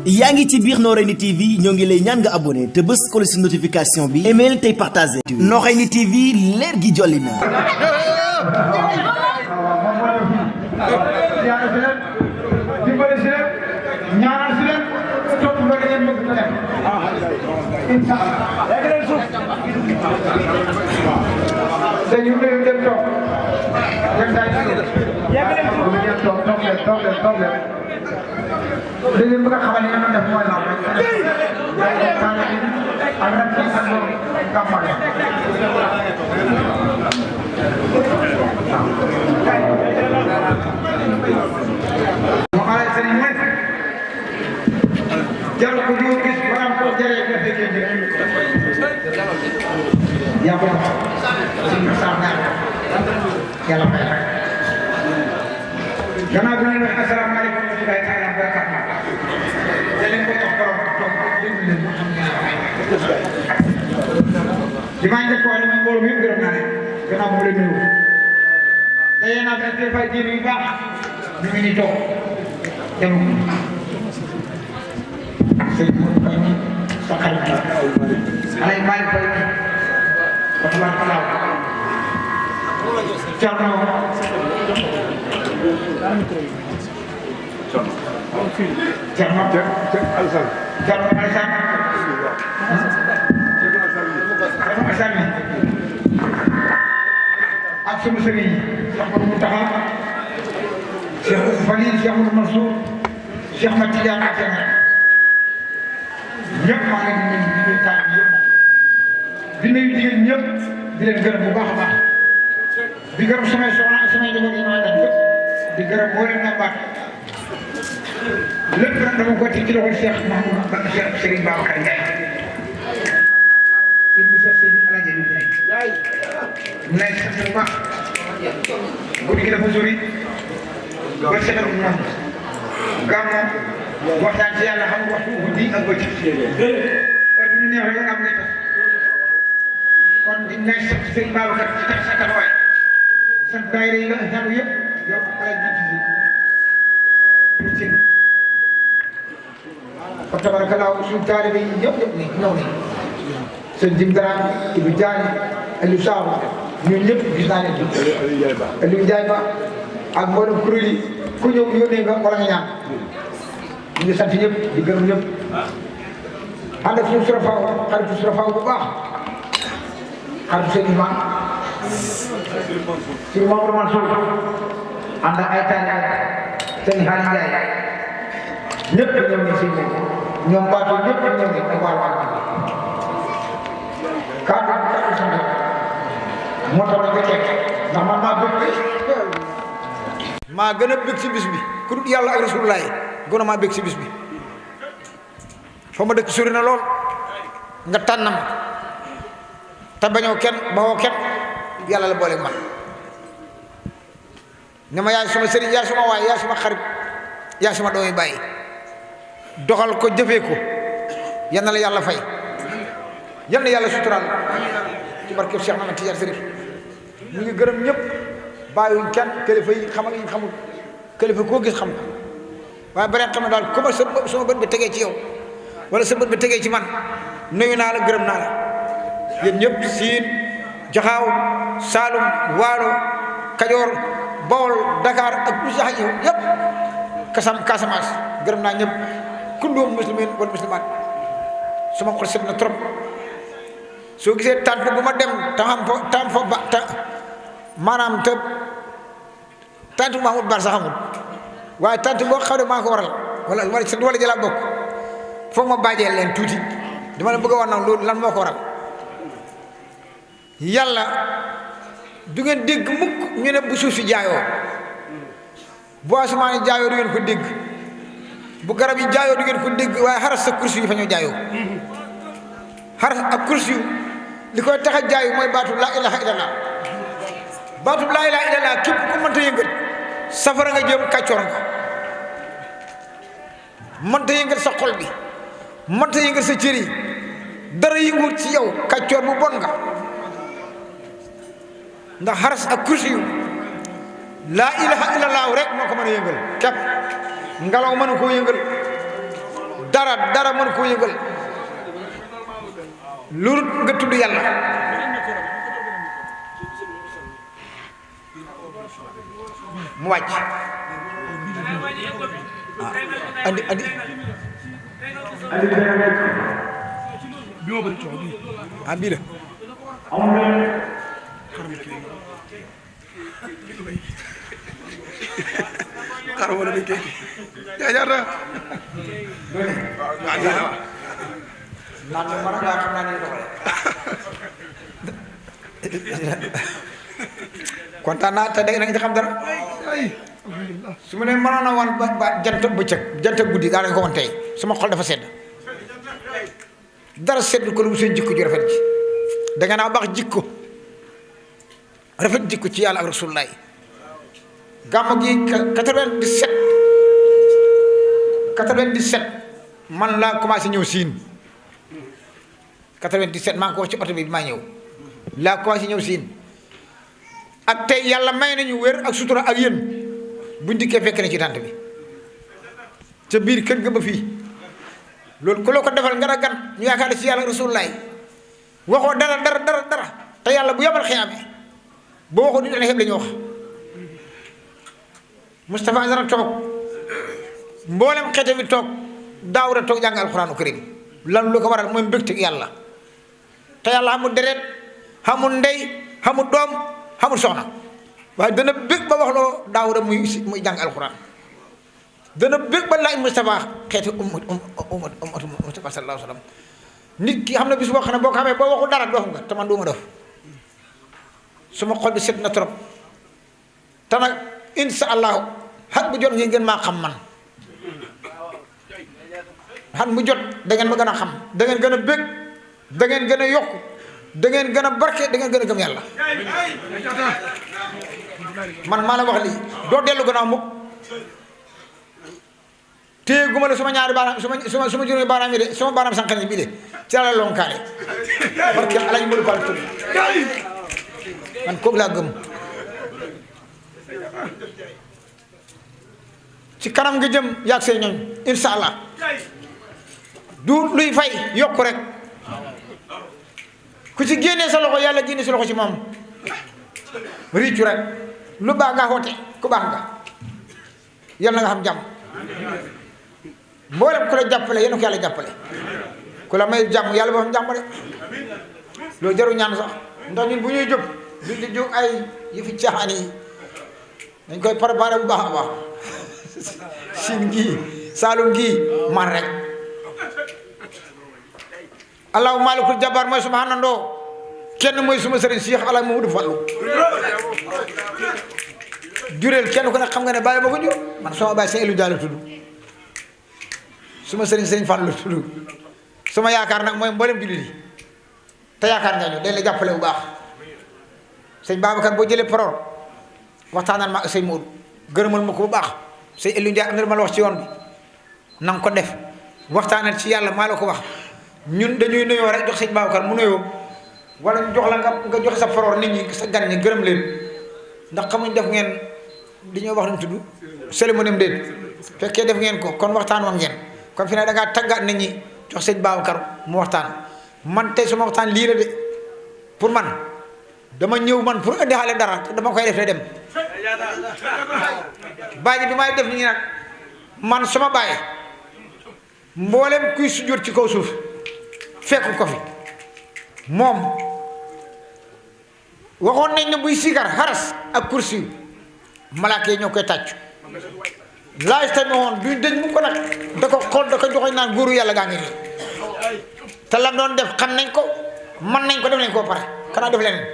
yaa ngi ci biir Noreyni TV ñoo ngi lay ñaan nga abonné te bës ko ci notification bi email tey partagé. Noreyni TV leer gi jolli na. li ngeen bëgg a xamal ne ngeen def mooy law rek ak rek ci ak loolu campagne mu xale sëriñ ne jarul ko ñu gis waram ko jëree nga fekkee jëf yaa ko suñu sax naa yàlla fay gannaaw bi ñu ne asalaamaaleykum wa rahmatullahi taala wa barakatuh daleen ko jox borom toog déglu leen mu xam li maa njëkk wax ne mbooloo mi yëpp gërëm naa leen gannaaw mu leen nuyu te yéen a fekk fay diir yu baax ñu ngi ni toog dem sëñ Modou Faye mi sa xarit la alay maay fay mi ba tabaarkalla Thierno Thierno Alassane ak sunu sëriñ Cheikh Modou Mountakha Cheikh Falil Cheikh Modou Mansour Cheikh Ahmed Tidiane ak seen ñëpp maa ngi leen di nuyu taal bi yëpp di nuyu jigéen ñëpp di leen gërëm bu baax a baax di gërëm samay soxna ak samay njaboot yi ma àndal yëpp di gërëm moo leen nambaat lépp nag dama ko teg ci loxol Cheikh Mahamadou Mbacke Cheikh Serigne Babacar Ndiaye sëñ bi Cheikh Seydi Alaaji Ndiaye mu lay sant bu baax guddi gi dafa sori ba setal moom gàmmo waxtaan ci yàlla xam waxtu guddi ak bëccëg heure bu ñu neex rek am ngay tax kon di lay sant Serigne Babacar ci tax sa taxawaay sant daayira yi nga xam yëpp yow Alaaji Ndiaye kon tabarakallah suñu taalibe yi ñëpp ni ñëw nañ sëñ Jim Dara Ibou Diagne Aliou Saaw ñun ñëpp gis naa leen Aliou Ndiaye Ba ak mboolem kuréel yi ku ñëw yónnee nga wala nga ñaan ñu ngi sant ñëpp di gërëm ñëpp ànd ak suñu surafaaw xaritu surafaaw bu baax xaritu sëñ Iman suñu Mamadou Mansour ànd ak ay taalibe sëñ Xaali Ndiaye ñëpp ñëw nañ si ñoom baatu ñëpp ñëw nañ ak wàllu àll bi kàddu kàddu sant moo tax ñu koy ndax man maa gën a bëgg si bis bi ku dul yàlla ak rasulullah gën a maa bëgg si bis bi fa ma dëkk sori na lool nga tànn ma te bañoo kenn bawoo kenn yàlla la boole man ne ma yaay suma sëriñ yaay suma waay yaay suma xarit yaay suma doomi bàyyi doxal ko jëfee ko yal na la yàlla fay yal na yàlla suturaal ci barke Cheikh Ahmed Tidiane Chérif ñu ngi gërëm ñëpp bàyyiwuñ kenn kilifa yi xam ak yi xamul kilifa koo gis xam ko waaye beneen xam ne daal comme sama bët bi tegee ci yow wala sa bët bi tegee ci man nuyu naa la gërëm naa la yéen ñëpp Siin Jaxaaw Saalum Waalo Kajoor Bawol Dakar ak bu sax yow yëpp Casamance gërëm naa ñëpp kulluhum muslimin wal muslimat sama xol set na trop soo gisee tànt bu ma dem tam fa ba maanaam te tànt bu Mahmoud Bar sax amul waaye tànt boo xam ne maa ko waral wala jëlaa bokk foog ma bàjjee leen tuuti dama la bëgg a wax nag loolu lan moo ko waral yàlla du ngeen dégg mukk ñu ne bu suuf si jaayoo bu asamaan yi jaayoo du ngeen ko dégg bu garab yi jaayoo du ngeen ko dégg waaye xaras sa kursi yi fa ñoo jaayoo xaras ak kursi yu li koy tax a jaayu mooy baatu laa ilaha illallah baatu laa ilaha illallah képp ku mënta yëngal safara nga jëm kàccoor nga mënta yëngal sa xol bi mënta yëngal sa cër yi dara yënguwut ci yow kàccoor bu bon nga ndax xaras ak kursi yu laa ilaha illallah rek moo ko mën a yëngal képp ngelaw mënu koo yëngal dara mën koo yëgal lu nga tudd yàlla mu wàcc andi bii la xar wala dañ koy jaajata naan mën a ngaa xam naa ni doxale kontaan naa te da nga ci xam dara su ma ne mënoon a wan ba jant bëccëg jant guddi daa nañ ko wan tey sama xol dafa sedd dara sedd ko lu seen jikko ju rafet ji da nga naa baax jikko rafet jikko ci yàlla ak rasulullah gàmm gi 97 man laa commencé ñëw siin 97 maa ngi ko wax ci oto bi maa ñëw laa commencé ñëw siin ak tey yàlla may nañu wér ak sutura ak yéen buñ dikkee fekk na ci tànt bi ca biir kër ga ba fii loolu ku la ko defal nga a gan ñu yaakaar ci yàlla rasulullah waxoo dara te yàlla bu yabal xiyaamee boo waxoo du dana xeeb la ñu wax Moustapha dana toog mboolem xeete bi toog Daawuda toog jàng alxuraanu karim lan lu ko waral mooy mbégte yàlla te yàlla xamul deret xamul ndey xamul doom xamul soxna waaye dana bég ba wax loo Daawuda muy jàng alxuraan dana bég ba laaj Moustapha xeeti ummatu Moustapha sallallahu alayhi wa sallam nit ki xam ne bis boo xam ne boo ko xamee boo waxul dara dof nga te man du ma dof suma xol bi set na trop te nag insha allahu xat bu jot ngeen gën maa xam man xat mu jot da ngeen ma gën a xam da ngeen gën a bég da ngeen gën a yokku da ngeen gën a barke da ngeen gën a gëm yàlla man maa la wax lii doo dellu gannaaw mukk téye guma la suma ñaari baaraam suma juróomi baaraam yi de suma baaraam sànqane bii de ci la lonkaale barke alañ mënu ko tudd man kooku laa gëm ci kanam nga jëm yaag see ñooñ insha allah du luy fay yokku rek ku ci génnee sa loxo yàlla génne sa loxo ci moom riicu rek lu baax nga xoote ku baax nga yàlla na nga xam jàmm mboolem ku la jàppale yéen ko yàlla jàppale ku la may jàmm yàlla boo xam jàmm de loolu jaru ñaan sax ndax ñun bu ñuy jóg du di jóg ay yëfi caaxaan yi dañ koy préparé bu baax a baax Siin gii Saalum gii man rek allahu malikul jabar mooy suma xanandoo kenn mooy suma sëriñ Cheikh Alaaj Mamadou Fallou jureel kenn ku ne xam nga ne bàyyi ba ko jur man sama bàyyi sëñ Elu Jaale tudd suma sëriñ Fallou tudd suma yaakaar nag mooy mboolem jullit yi te yaakaar nga ñu dañ la jàppale bu baax sëñ Babacar boo jëlee parole waxtaanal ma ak sëñ Modou gërëmal ma ko bu baax sëñ Elu Ndiaye am na lu ma la wax ci yoon bi na nga ko def waxtaanal ci yàlla maa la ko wax ñun dañuy nuyoo rek jox sëñ Babacar mu nuyoo wala ñu jox la nga joxe sa parole nit ñi sa gan ñi gërëm leen ndax xamuñ def ngeen li ñoo wax nu mu tudd cérémonie am déet fekkee def ngeen ko kon waxtaan wax ngeen kon fi ne da ngaa tàggat nit ñi jox sëñ Babacar mu waxtaan man tey suma waxtaan lii la de pour man dama ñëw man pour indi xale dara te dama koy def dem bàyyi bi may def nii nag man sama bàyyi mboolem kuy sujjóot ci kaw suuf fekk ko fi moom waxoon nañ ne buy sikar xaras ak kursi malaaka yi ñoo koy tàccu laaj tamit woon duñ dëj mu ko nag da ko xool da ko joxoñ naan góoru yàlla gaa ngi nii te lam doon def xam nañ ko man nañ ko def nañ ko pare kanaa def leneen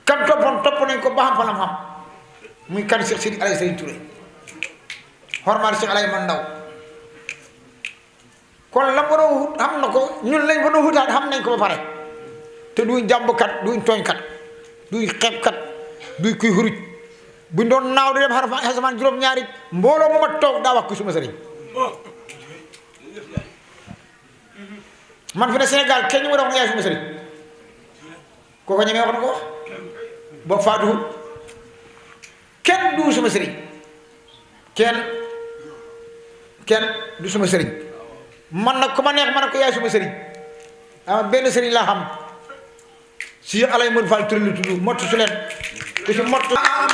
kan toppoon topp nañ ko ba xam fa lam xam muy kan Cheikh Sidi Alaye Sëriñ Touré xormaal Cheikh Alaye man ndaw kon la mu doon wut xam na ko ñun lañ ko doon wutaat xam nañ ko ba pare te duñ jàmbkat duñ tooñkat duñ xeebkat duñ kuy xuruj buñ doon naaw di dem xasamaan juróom-ñaari mbooloo mu ma toog daa wax ko suma sëriñ man fi ne Sénégal kenn ñu ma doon wax ne yaay suma sëriñ kooko ñemee wax na ko wax boo faatuwul kenn du suma sëriñ kenn kenn du suma sëriñ man nag ku ma neex ma ne ko yaay suma sëriñ benn sëriñ laa xam si alay mën Fall Touré lu tudd mott su leen ku si mott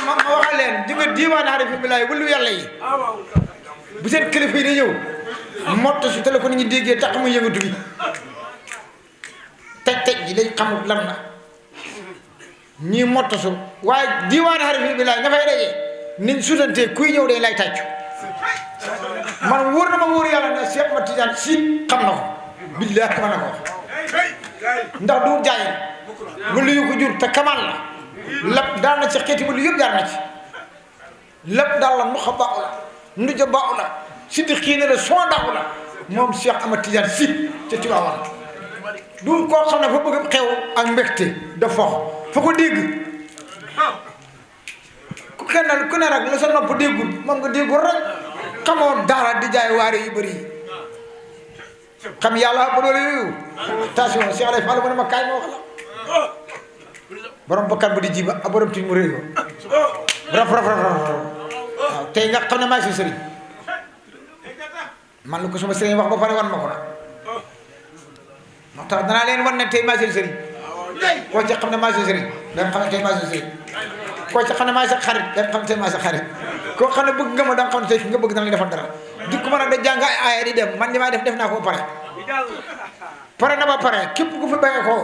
ma waxal leen ji nga diiwaan aarifi billaay wulu yàlla yi bu seen kilifa yi di ñëw mott su téléphone ñi déggee tax muy yëngatu bi tej ji dañ xamul lan la ñii mott su waaye diiwaan aarifi billaay nga fay dajee niñ sutantee kuy ñëw dañ lay tàccu man wóor na ma wóor yàlla ne Cheikh Ahmad Tidiane Sy xam na ko billaay ma na ko ndax du jaay wala yu ko jur te kamal la lépp daal na ci xeeti wala yëpp jaar na ci lépp daal la nu xa baaxu la nuja baaxu la si di xiine la soo daaxu la moom Cheikh Ahmad Tidiane Sy ca Tiwaawan du koo xam ne fa bëgg xew ak mbégte da fox fa ko dégg ku ne rek la sa nopp déggul moom nga déggul rek xamoo dara di jaay waare yu bëri yi xam yàlla ba doole yooyu attention Cheikh Alay Fall mu ne ma kaay ma wax la borom bakkan bu di jiba ak borom tuñ mu réew raf waaw tey nga xam ne maa si sëriñ man lu ko suma sëriñ wax ba pare wan ma ko nag moo tax danaa leen wan ne tey maa si sëriñ koo ci xam ne maa si sëriñ da nga xam ne tey maa si sëriñ koo ci xam ne maa sa xarit da nga xam ne tey maa sa xarit koo xam ne bëgg nga ma da nga xam ne tey nga bëgg dana la defal dara dikk mën a da jàng ay aaya di dem man li maa def naa ko ba pare na ba pare képp ku fi bàyyi ko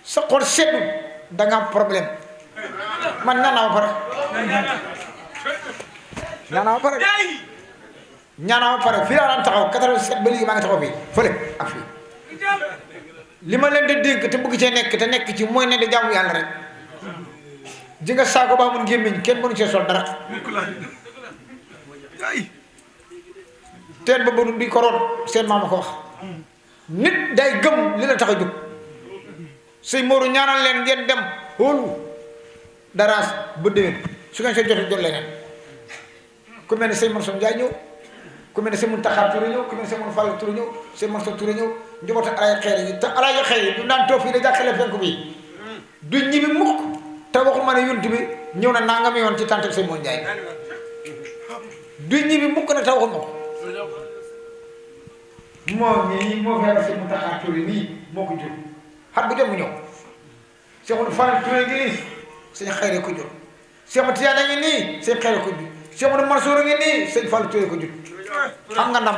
sa xol seddu da nga am problème man ñaan naa ba pare fii laa daan taxaw 87 ba léegi maa ngi taxaw fii fële ak fii li ma leen di dégg te bëgg cee nekk te nekk ci mooy ne di jaamu yàlla rek ji nga saako ba mun gémmiñ kenn mënu cee sol dara teen ba bënu di ko root seen maama ko wax nit day gëm li la tax a jóg sëñ Mooru ñaanal leen ngeen dem xoolu daraas ba déwén su ngeen seen jotee jot leneen ku mel ne sëñ Mansour Ndiaye ñëw ku mel ne sëñ Mountakha Touré ñëw ku mel ne sëñ Mountakha Fall Touré ñëw sëñ Mansour Touré ñëw njabootu alay xeer yi te alay xeer yi du naan toog fii da jàkkale fenk bi du ñibi mukk te waxuma ne yunt bi ñëw na nangami yoon ci tàntal sëñ Moon Ndiaye du ñibi mukk na te waxuma ko moo feebar sëñ Mountakha Touré nii moo ko jur xat bu jot mu ñëw Cheikh Modou Fall Touré ngi nii sëñ Xayre ko jur Cheikh Modou Tidiane ngi nii sëñ Xayre ko jur Cheikh Modou Mansour ngi nii sëñ Fall Touré ko jur xam nga ndam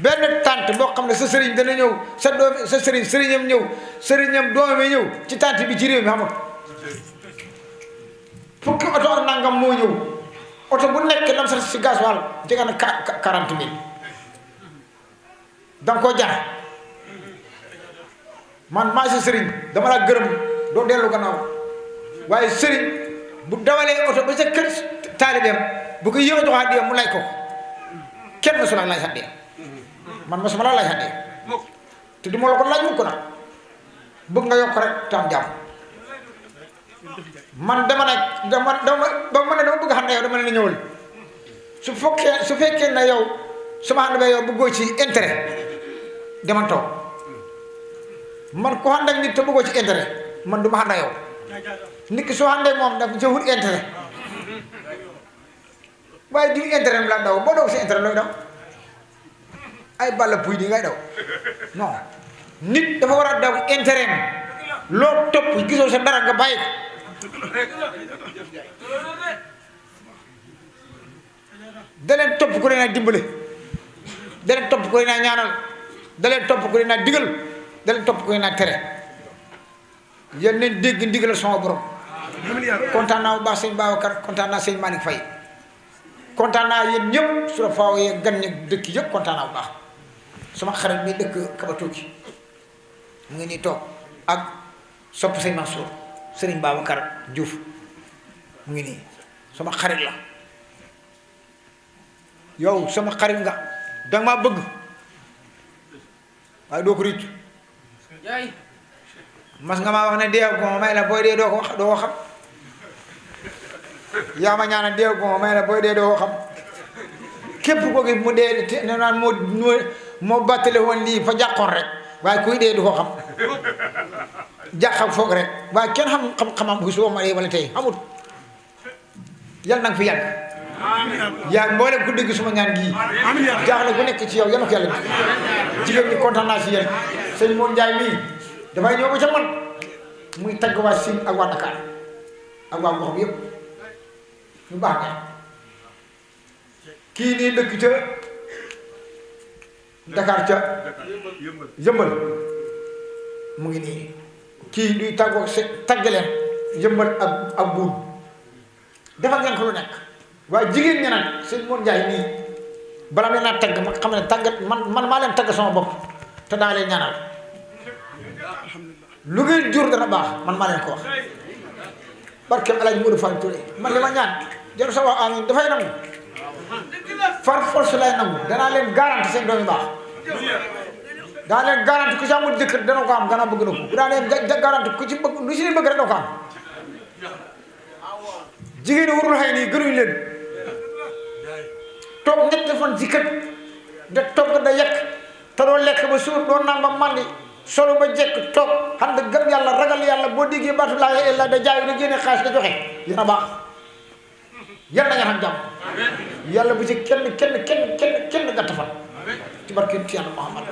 benn tànt boo xam ne sa sëriñ dana ñëw sa doom sa sëriñam ñëw sëriñam doomam ñëw ci tànt bi ci réew mi xamut fukki oto ak nangam moo ñëw oto bu nekk lam sax si gasoil jege na 40 000 danga koo jar man maa si sëriñ dama la gërëm doo dellu gannaaw waaye sëriñ bu dawalee oto ba sa kër taalibeem bu ko yéex a jox addiya mu lay ko kenn ma su la laaj addiya man ma su ma la laaj addiya te du ma la ko laaj mukk nag bëgg nga yokk rek tam jàmm man dama ne dama bëgg xam ne yow dama ne ñëwal su fekkee na yow sama xam ne yow bëggoo ci intérêt dama toog man ku ànd ak nit te bëggoo ci intérêt man du ma ànd ak yow nit ki soo àndee moom daf ci wut intérêt waaye di intérêt mi la daw boo daw si intérêt looy daw ay balla puy di ngay daw non nit dafa war a daw intérêt mi loo topp gisoo sa dara nga bàyyi da leen topp ku leen a dimbale da leen topp ku leen a ñaanal da leen topp ku leen a digal da leen topp ku leen a tere yéen nañ dégg ndigal sama borom kontaan naa bu baax sëñ Babacar kontaan naa sëñ Malick Faye kontaan naa yéen ñëpp su la faaw yee gan ñi dëkk yëpp kontaan naa bu baax sama xarit bi dëkk Kabatoki mu ngi nii toog ak sopp sëñ Mansour sëriñ Babacar Diouf mu ngi nii sama xarit la yow sama xarit nga danga maa bëgg waaye doo ko ricc mas nga maa wax ne dee ko ma may la booy dee doo ko xam yaa ma ñaana dee ko ma may la booy dee doo ko xam képp ko gi mu dee ne naan moo bàttale woon lii fa jàqoon rek waaye kuy dee du ko xam jàqam foog rek waaye kenn xam-xamam bu soo ma dee wala tey xamut yal na nga fi yàgg yaa mboolem ku dégg suma ñaan gii jaaxle bu nekk ci yow yal na ko yàlla jigéen ñi kontaan naa si yéen sëñ Moon Njaay mii dafay ñëw ba ca man muy tagg waa Siin ak waa Dakar ak waa gox bi yëpp ñu baax ne kii nii dëkk ca Dakar ca yëmbal mu ngi nii kii duy tàggoo tagg leen yëmbal ak buun defal ngeen ko lu nekk waaye jigéen ñi nag sëñ Moon Njaay nii bala me naa tagg ma xam ne taggat man maa leen tagg sama bopp te daa leen ñaanal lu ngeen jur dana baax man maa leen ko wax barkeem El Hadj Modou Fall Touré man li ma ñaan jaru sa wax amin dafay nangu far force lay nangu danaa leen garanti seen doom yu baax danaa leen garanti ku ci amul jëkkër dana ko am gannaaw bëgg na ko danaa leen garanti ku ci bëgg lu ci leen bëgg rek dana ko am jigéen ñi warul xëy nii gënuñ leen toog ñetti fan ci kër da togg da yekk te doo lekk ba suur doo naan ba mandi solo ba jekk toog xam nga gëm yàlla ragal yàlla boo déggee baatu laa ilaaha illallaah da jaay da génne xaalis da joxe dina baax yal na nga xam jàmm yàlla bu ci kenn gàtt fan ci barke ci yàlla Muhammad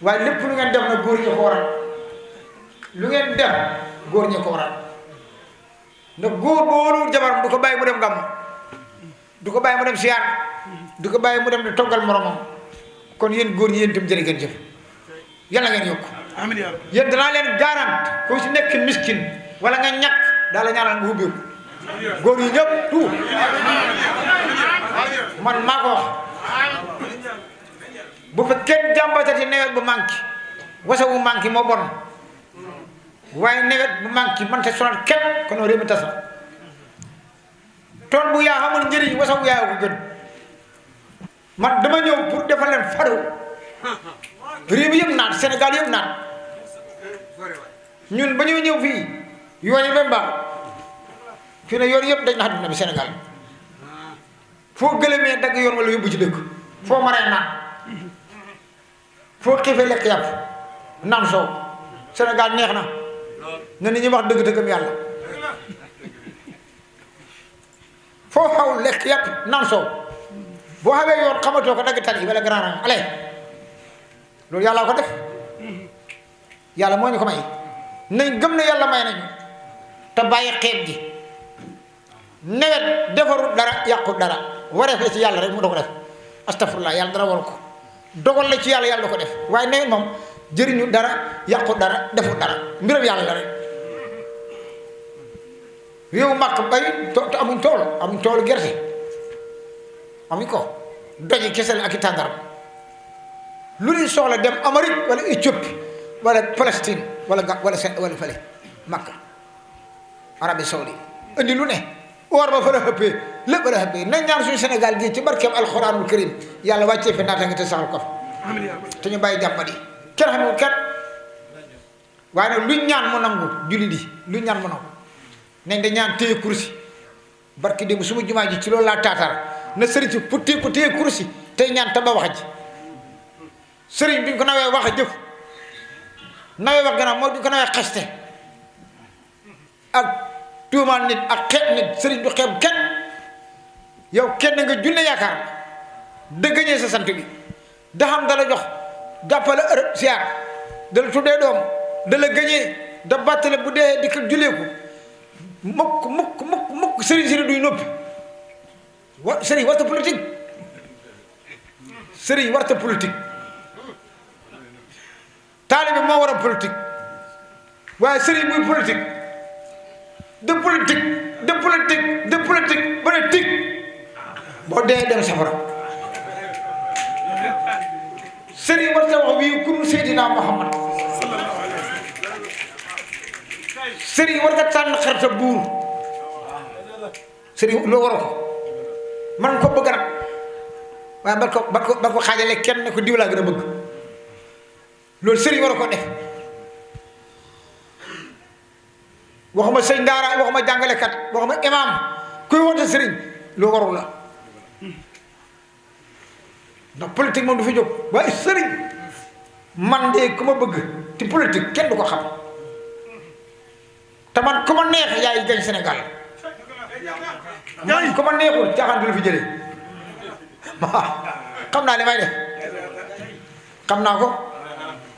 waaye lépp lu ngeen def na góor ñi ko waral lu ngeen def góor ñi ko waral ndax góor boo wóorul jabaram du ko bàyyi mu dem gàmm du ko bàyyi mu dem siyaar du ko bàyyi mu dem di toggal moromam kon yéen góor ñi yéen itam jërë ngeen jëf yàlla ngeen yokk amiin yaa yéen danaa leen garant ku ci nekk miskin wala nga ñàkk daal la ñaanal nga ubbeeku góor yi ñëpp tout man maa ko wax bu fa kenn jàmbatati nawet bu manqué wasa bu manqué moo bon waaye nawet bu manqué man te sonal kenn kon réew mi tas na tool bu yaa xamul njëriñ wasa bu yaa ko gën man dama ñëw pour defal leen faru réew mi yëpp naan Sénégal yëpp naan ñun ba ñuy ñëw fii yoon yi ba baax fii ne yoon yëpp dañ na àdduna bi Sénégal foo gëlëmee dagg yoon wala yóbbu ci dëkk foo maree naan foo xiifee lekk yàpp naan soow Sénégal neex na ne nit ñi wax dëgg dëggam yàlla foo xaw lekk yàpp naan soow boo xamee yoon xamatoo ko dagg tali wala grand rang allez loolu yàlla ko def yàlla moo ñu ko may nañ gëm ne yàlla may nañu te bàyyi xeeb gi nawet defarul dara yàqu dara wareef la ci yàlla rek mu da ko def astafurlah yàlla dara waru ko dogal la ci yàlla yàlla da ko def waaye nawet moom jëriñu dara yàqu dara defu dara mbiram yàlla la rek réewu màkk bay te amuñ toolu gerte amuñ ko doji kesel ak i tàngaram lu ñuy soxla dem Amérique wala Éthiopie wala Palestine wala fële Makka Arabie Saoudi indi lu ne or ba fa la xëppee lépp la xëppee nañ ñaan suñu Sénégal gi ci barkeem alxuraanul karim yàlla wàccee fi naata nga te saxal ko fa te ñu bàyyi jàmbadi kenn xamul kenn waaye nag luñ ñaan mu nangu julli di luñ ñaan mu nangu nañ da ñaan téye kursi barki démb suma jumaa ji ci loolu laa taataar na sëriñ si pour téye kursi tey ñaan te ba wax ji sëriñ duñ ko nawee wax a jëf nawee wax gannaaw mooy duñ ko nawee xaste ak tuumaal nit ak xeeb nit sëriñ du xeeb kenn yow kenn nga junne yaakaar dëggañee sa sant bi da xam da la jox jàppale ërëb siyaar da la tuddee doom da la gëñee da bàttale bu dee di ko juleeku mukk sëriñ duy noppi sëriñ warta politique sëriñ warta politique taalibe moo war a politique waaye sëriñ muy politique de politique ba ne tig boo dee dem safara sëriñ war ta wax wii ku dul Seydina Muhammad sëriñ war nga tànn xarita buur sëriñ loo war a ko man ko bëgg nag waaye ba ko xaajale kenn ne ko diw laa gën a bëgg loolu sëriñ war a ko def waxuma sëñ daara waxuma jàngalekat waxuma imaam kuy woote sëriñ loo warul la ndax politique moom du fi jóg waaye sëriñ man de ku ma bëgg ci politique kenn du ko xam te man ku ma neex yaay gañ Sénégal man ko ma neexul caaxaan du la fi jëlee xam naa li may def xam naa ko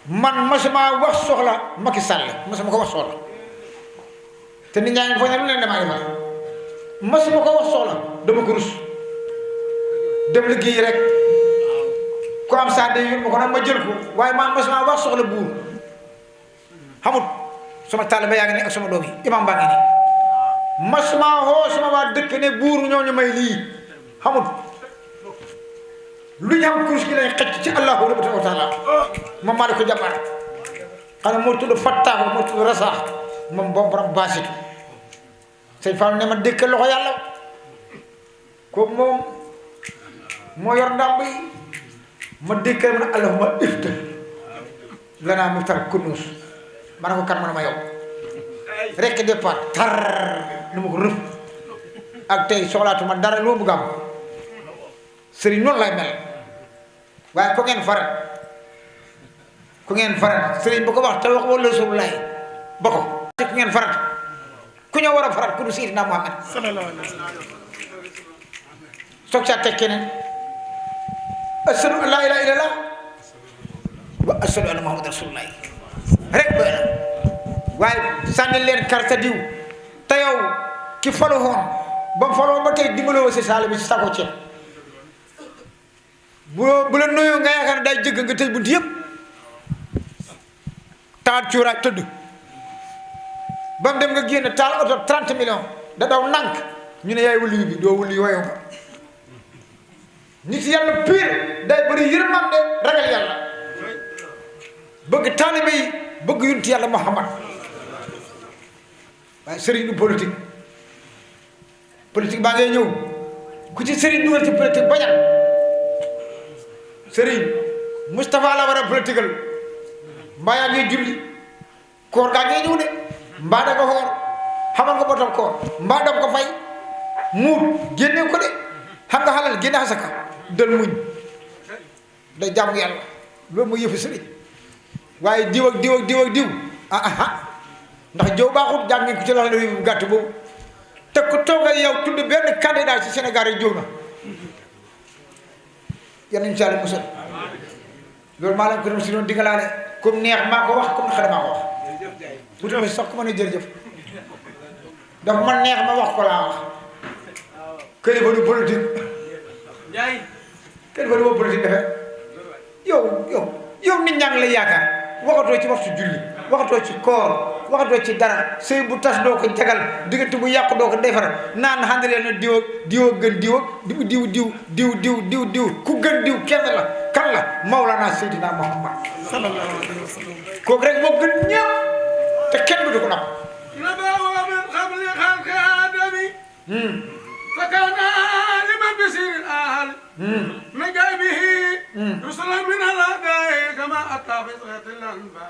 man masuma wax soxla Macky Sall masuma ko wax soxla te nit ñaa ngi foog ne lu leen damaa defal masuma ko wax soxla dama ko rus dem liggéey rek ku am saa de yóbbu ko nag ma jël ko waaye man masuma wax soxla buur xamut sama taalibe yaa ngi ne ak sama doom yi imam baa ngi nii masuma xoo sama waa dëkk ne buur ñoo ñu may lii xamut lu ñu am kurus gi lay xëcc ci allahu rabbi wa taala moom maa ko jàppaat xam ne moo tudd fattaaku moo tudd rasaax moom borom baasitu sëñ Fall ne ma dëkk loxo yàlla kooku moom moo yor ndàmb yi ma dëkk ma ne allahumma ifta lanaa miftar kunuus ma ne ko kan ma ne ma yow rek départ tar nu ma ko rëf ak tey soxlaatuma dara loo bëgg am sëriñ noonu lay mel waaye ku ngeen farat sëriñ bu ko wax te wax wala Rasulullaay ba ko te ku ngeen farat ku ñëw war a farat ku du Seydina Muhammad sallallahu alayhi wa sallam soog saa teg keneen ashhadu an laa ilaaha illallaah wa ashhadu anna Muhammadan Rasulullaay rek doy na waaye sànni leen carte diw te yow ki falu woon ba mu faloo ba tey dimbaloo si saal bi si sako ceeb bu la nuyoo nga yaakaar ne day jëgg nga tëj bunt yëpp taat cuuraay tëdd ba mu dem nga génn taal oto 30 millions da daw nànk ñu ne yaay wuli bi doo wuli woyoo nga nit yàlla pire day bëri yërmande ragal yàlla bëgg taalibe yi bëgg yunti yàlla Muhammad waaye sëriñ du politique baa ngay ñëw ku ci sëriñ dugal ci politique bañal sëriñ Moustapha la war a political mbaa yaa ngi julli koor gaa ngay ñëw de mbaa da ko xoor xamal nga botal koor mbaa dam ko fay muut génne ko de xam nga xalal génne xasaka dal muñ day jàmm yàlla loolu mooy yëfu sëriñ waaye diw ak diw ak diw ak diw ndax jow baaxut jàng ngeen ko ci loxo bu gàtt boobu te ku toogal yow tudd benn candidat ci Sénégal yi jow na yal nañu si yàlla musal loolu maa leen ko dem si doon digalaale comme neex maa ko wax comme naqari maa ko wax bu demee sax ku ma ne jërëjëf dafa man neex ma wax ko laa wax kilifa du politique kilifa du politique defee yow nit ñaa ngi lay yaakaar waxatoo ci waxtu julli waxatoo ci koor waxatoo ci dara sëy bu tas doo ko jagal diggante bu yàqu doo ko defar naan xandalee na diw gën diw ku gën diw kenn la kan la Mawlana Seydina Muhammad sallallahu alayhi wa sallam kooku rek moo gën ñëpp te kenn du ko nag nabawa min qabli xalqi aadami fa kaana liman bisirin ahal najaa bihi rusulan min al-a'daa'i kama ataa fi suratil anbiya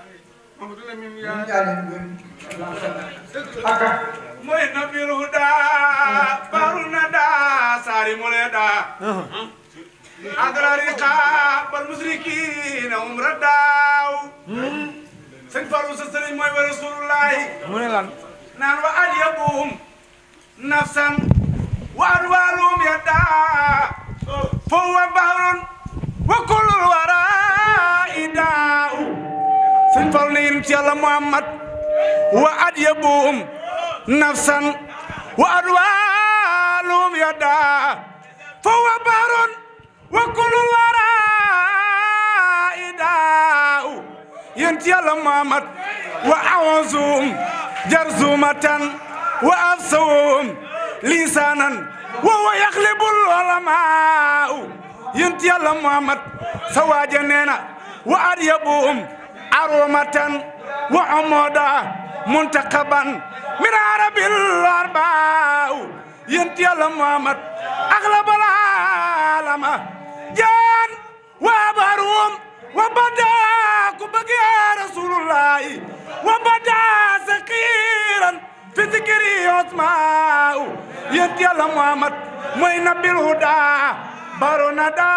Mamadou Lamine aka mooy nabil huda baru nada sari muleda adrarika bal musrikina umradaw sëñ Fallou sa sëriñ mooy wa rasulullahi mu ne lan naan wa adyabum nafsan wa adwalum yada fawwa bahrun wa kullul wara idaw sëñ Fall ne yonent Yàlla Muhammad wa adyabuhum nafsan wa adwalum yada fawwa bahrun wa kullul wara idaw yonent Yàlla Muhammad wa awzum jarzumatan wa afsawum lisanan wa huwa yaxlibul ulama yonent Yàlla Muhammad sa waaja neena wa adyabuhum aromatan wa amoda muntaqaban min arabil arbaa yonent Yàlla Muhammad axlabal alama jaan wa barum wa bada ku bëgg rasulullahi wa bada saqiran fi zikri usmaa yonent Yàlla Muhammad mooy nabil huda baronada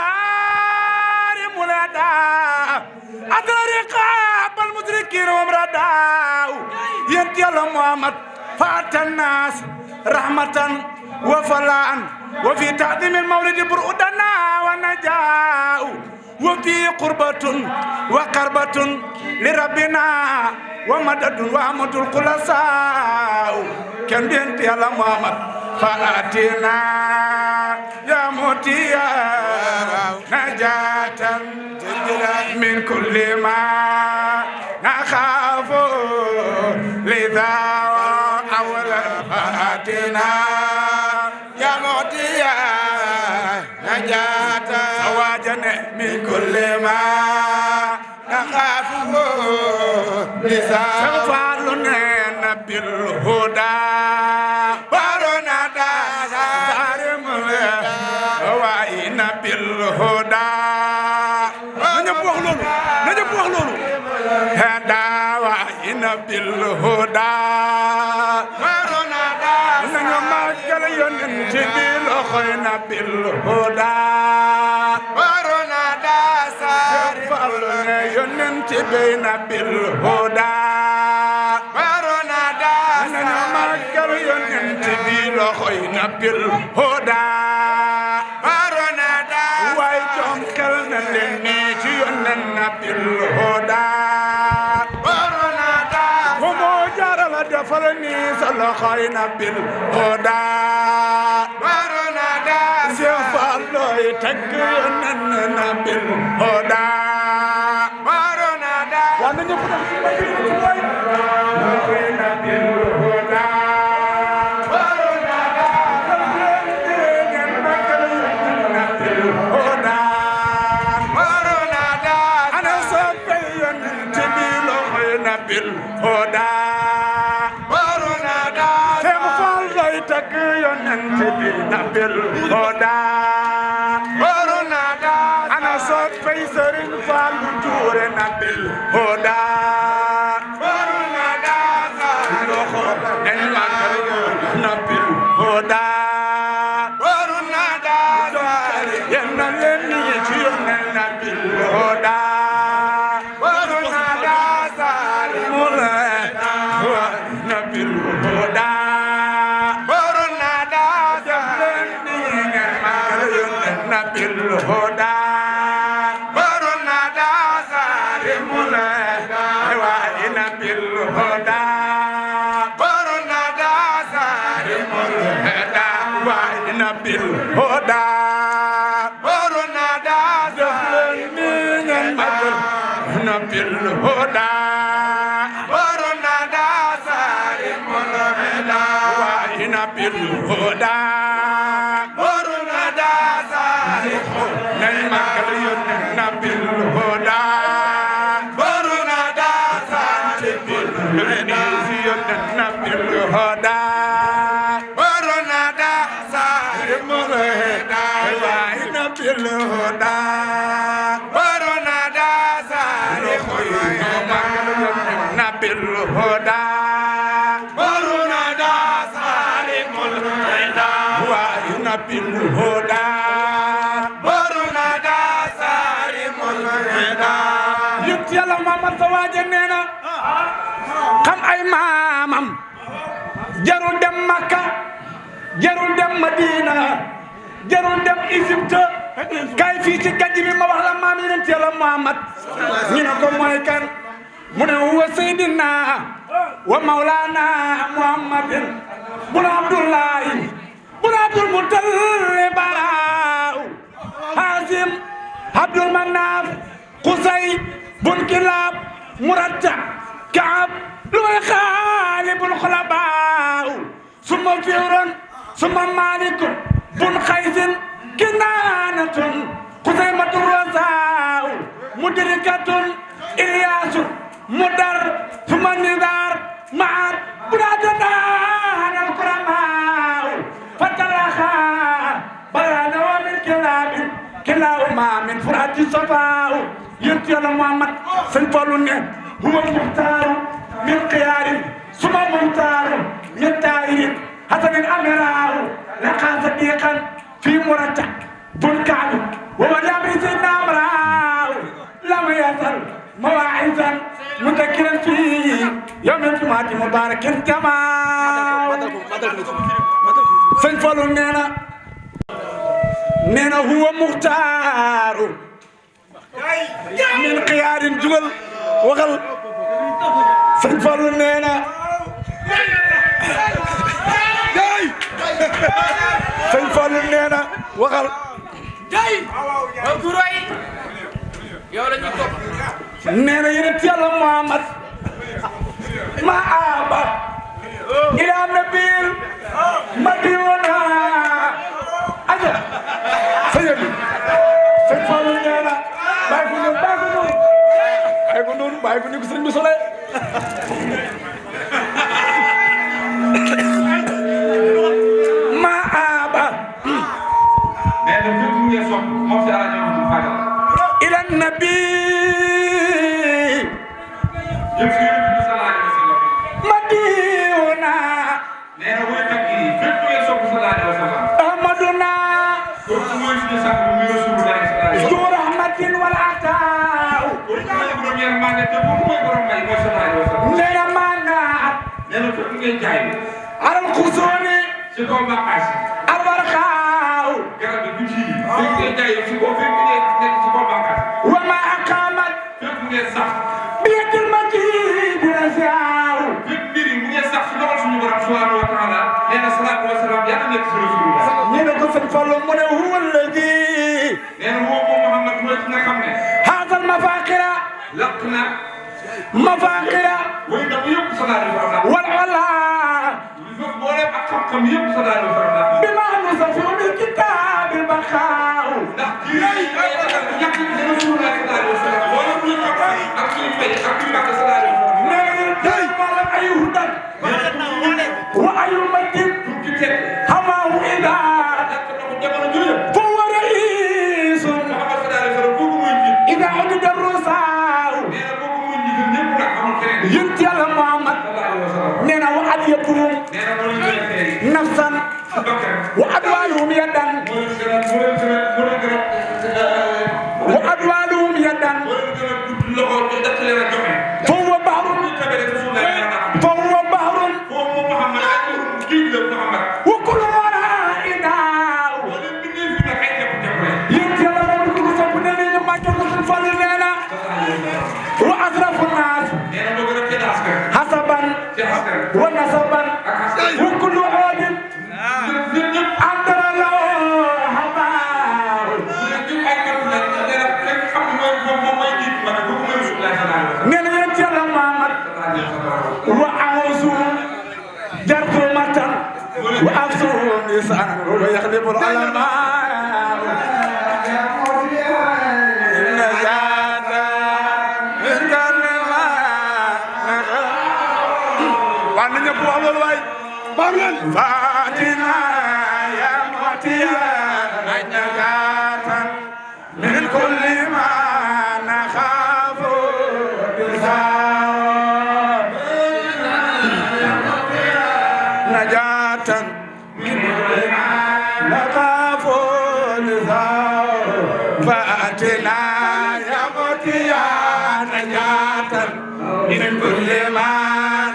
saari mulada adrariqa bal musrikin umrada yonent Yàlla Muhammad fatan nas رحمة وفلاء وفي تعظيم المولد برؤدنا ونجاء وفي قربة وقربة لربنا ومدد وامد الخلصاء كان بنت يا محمد فاتنا يا موتيا نجاة من كل ما نخاف لذا أولا فاتنا يا موتيا نجاة أواجنا من كل ما نخاف لذا سنفعلنا بالهدى بارنا دار مليا وإن بالهدى نجب وحلول هدى وإن بالهدى بارنا دار نجمع كليون تبيل خينا بالهدى بارنا دار فعلنا ينتي بين بالهدى خينا بالهدى بارنا دا وايتم كلنا لنيجي يننا بالهدى بارنا دا ومو جار لدفلني صلى خينا بالهدى بارنا دا سيف الله يتكي يننا بالهدى بارنا دا وانا نفتا خينا بالهدى بالهدى بارنا دا تغفل ليتك ينتبينا بالهدى بارنا دا أنا صوت فيسر فالجورنا بالهدى بارنا دا لخوف نلقينا بالهدى بارنا دا ينالني يجينا بالهدى بالهدى بارنا دا سالمنا وإن بالهدى بارنا دا سالمنا وإن بالهدى بارنا دا سالمنا بالهدى بارنا دا سالمنا وإن بالهدى بالهدى بارنا دا سالمنا بالهدى بارنا دا سالمنا وإن بالهدى بارنا دا سالمنا بالهدى بارنا دا سالمنا وإن بالهدى yàlla Muhammad sa waaje nee na xam ay maamam jarul dem Makka jarul dem Madina jarul dem Égypte kay fii ci gànj bi ma wax la maam yi ci yàlla Muhammad ñu ne ko mooy kan mu ne huwa sayyidina wa mawlana Muhammadin bun Abdullahi bun Abdul Muttalib Hashim Abdul Manaf Qusay bun Kilab Murata Kaab luy Xaalibul Xulabaa summa Firon summa Malik bun Xaysin Kinaanatun Xusaymatun Razaa Mudrikatun Ilyaasu Mudar summa Nidar Maat Buradanaan al-Kuramaa Fatalaxa Bayana wa min Kilaabin Kilaahuma min Furati Safaa yonent Yàlla Muhammad sëñ Fallu ne huwa muxtaaru min xiyaarin suma muxtaaru min taayirin hasanin amiraahu laqaa sadiqan fii murata bun kaabi wa waliami sayyidina amraahu lam yasal mawaa'isan mudakkiran fii yawmil jumaati mubarakin jamaa sëñ Fallou nee na huwa muxtaaru min xiyaarin jugal waxal sëñ Fallou nee na sëñ Fallou nee na waxal nee na yonent Yàlla Muhammad ma aba ila nabil madina aja sëñ Fallou nee na bàyyi ko noonu bàyyi ko ni ko sëñ bi sole ma aba nee na fépp ngeen sopp moom si ala ñoom fagal ila nabi madina nee na woy takk yi fépp ngeen sopp sallallahu alayhi wa sallam ahmaduna kooku mooy suñu sax bu muy rasulullah du rahmatin wal ataaw borom yërmande te moom mooy borom may mooy sallallahu alayhi wa sallam nee na maanaat nee na fépp ngeen jaay aral xusooni si kaw bàqaas albarkaaw garab bi bu ci fépp ngeen jaay si kaw fépp ngeen nekk si kaw bàqaas wa ma aqamat fépp ngeen sax biyatil majid rasaaw fépp mbir yi mu ngeen sax si dogal suñu borom subhanahu wa taala nee na salaatu wa salaam yàlla nekk si rasulullah nee na ko sëñ Fallou mu ne huwa alladi nee na woo moom Muhammad mooy ki nga xam ne haasal mafaqira lakk na mafaqira way na mu yëpp salaatu wa salaam wal ala boo leen ak xam-xam yëpp salaatu wa salaam bi ma nu sa fi bil kitaabil baqaaw ndax kii ñàkk na rasulullah salaatu wa salaam wala ñu ko ak suñu fay ak suñu mbàkk salaatu wa salaam nee na tey wala ay hudan wa ayu madin hamaahu ida fo wara isun ida udida rusaaw yonent Yàlla Muhammad nee na wa adyatuhum nafsan wa adwaaluhum yadan wa adwaaluhum yadan fa huwa bahrun wa kullu waraa'ina yonent Yàlla moom ko sopp ne ñu màggal ko sëñ Fallou nee na wa asrafu naas hasaban wa nasaban wa kullu aadin andara law habaar nee na yonent Yàlla Muhammad wa awsu jartu matan wa afsu nisan wa yaxlibu alama waa na ñëpp wax loolu waay baam leen fatina ya matiya najatan min kulli ma nakhafu najatan min kulli ma nakhafu fatina ya matiya najatan min kulli ma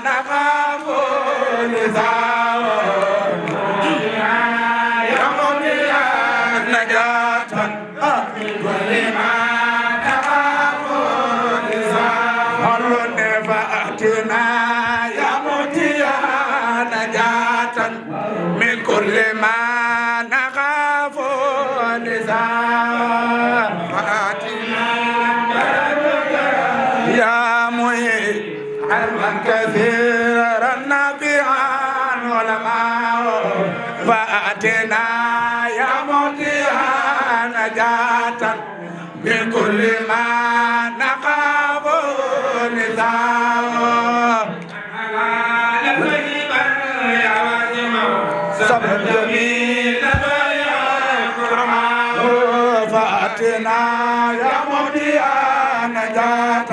nakhafu يا مهي علما كثيرا نافعا علماء فأتنا يا موتيا نجاة من كل ما نخاف نزاع صبر جميل فأتنا يا موتيا نجاة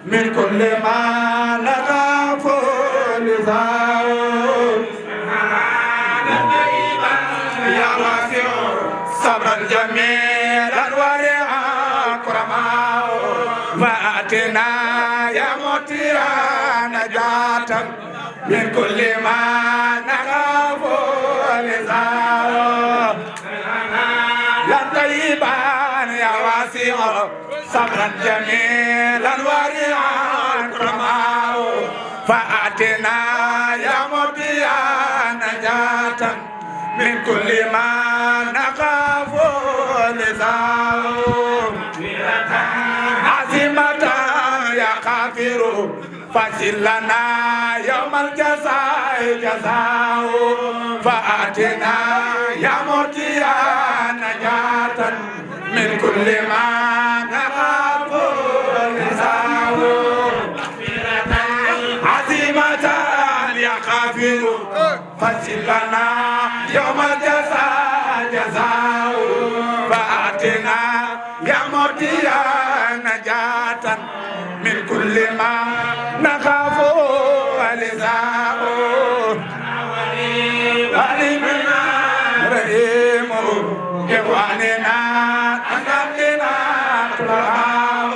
من كل ما نخاف نزاع يا واسع صبرا جميلا ورعا كرما فأتنا يا مطيرا نجاة من كل ما نخاف لساو يا طيبان يا واسع صبرا جميلا ورعا كرماو فأتنا يا مبيا نجاة من كل ما نخاف لساو عزيمة يا كافر فاصل لنا يوم الجزاء جزاء فأتنا يا مبيا نجاة من كل ما نخاف لساو عزيمة يا كافر فاصل لنا يوم الجزاء جزاء فأتنا يا مبيا نجاة من كل ما نخاف ولساء ولمنا رحيم إخواننا أنزلنا طلعاء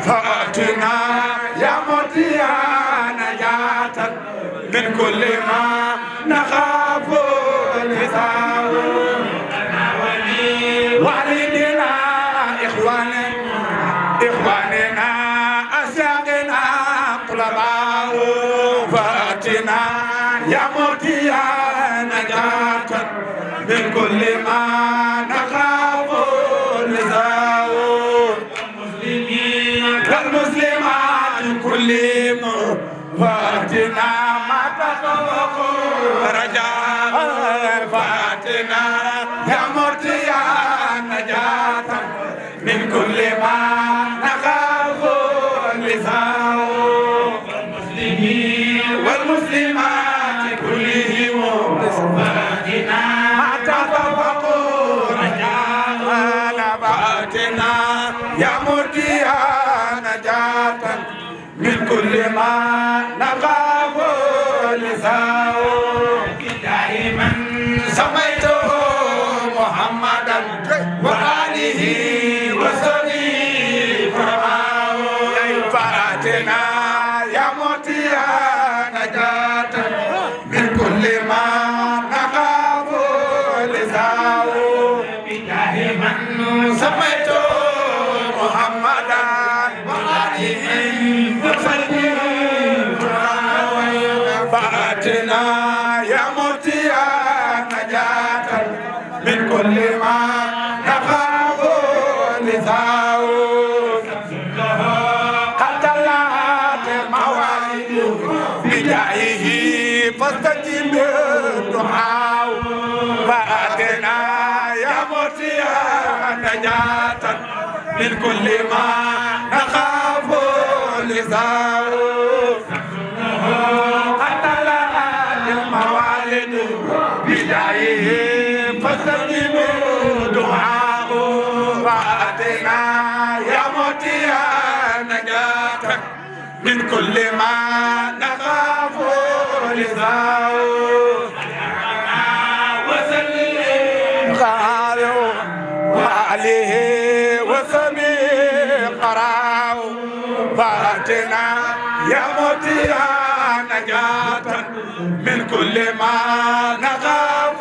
فأتنا يا مبيا نجاة من كل ما نخاف ولساء والدنا إخواننا أسياقنا طلباء فأتنا يا مبيا نجاة من كل ما نخاف لساء للمسلمات كلهم فأتنا ما تخوف رجاء فأتنا يا مبيا نجاة من كل ما نخاف لساء والمسلمات كلهم فأتنا ما تخوف رجاء فأتنا يا مبيا نجاة من كل ما نخاف لساء دائما سميته محمدا وآله وصحبه فأتنا يا مبيا نجاة من كل ما نخاف لساء دائما سميته محمدا وآله وصحبه فأتنا يا مبيا نجاة من كل ما نخاف لساء قد طلعت المواعيد بجاهه فاستجب الدعاء فأتنا يا مبيا نجاة من كل ما نخاف لساء قد طلعت الموالد بجاهه فاستجب دعاء فأتنا يا مبيا نجاة من كل ما نخاف لساء وسلم قالوا وعليه وسمي قراء فأتنا يا مبيا نجاة من كل ما نخاف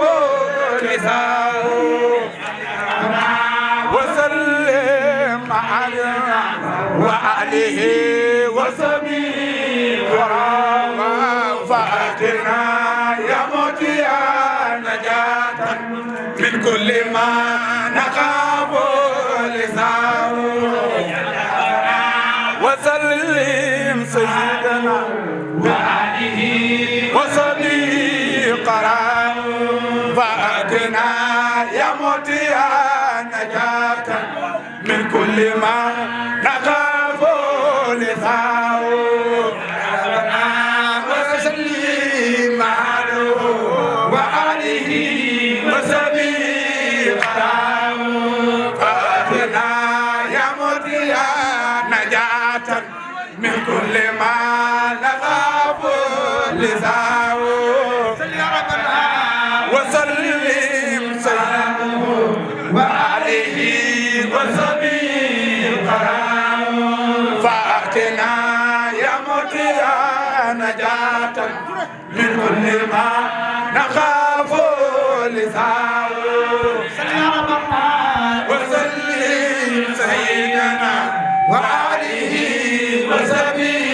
لساء وسلم عليه وعليه وسبي قراء فأتنا يا مبيا نجاة من كل ما نخاف لساء وسلم سيدنا وعليه وسبي قراء فأتنا يا مبيا نجاة من كل ما نخاف لساء وسلم عليه وآله وسبي قراء فأتنا يا مبيا نجاة من كل ما نخاف لساء وسلم سيدنا وعليه وسبي قراء فأتنا يا مبيا نجاة من كل ما نخاف وآله وصحبه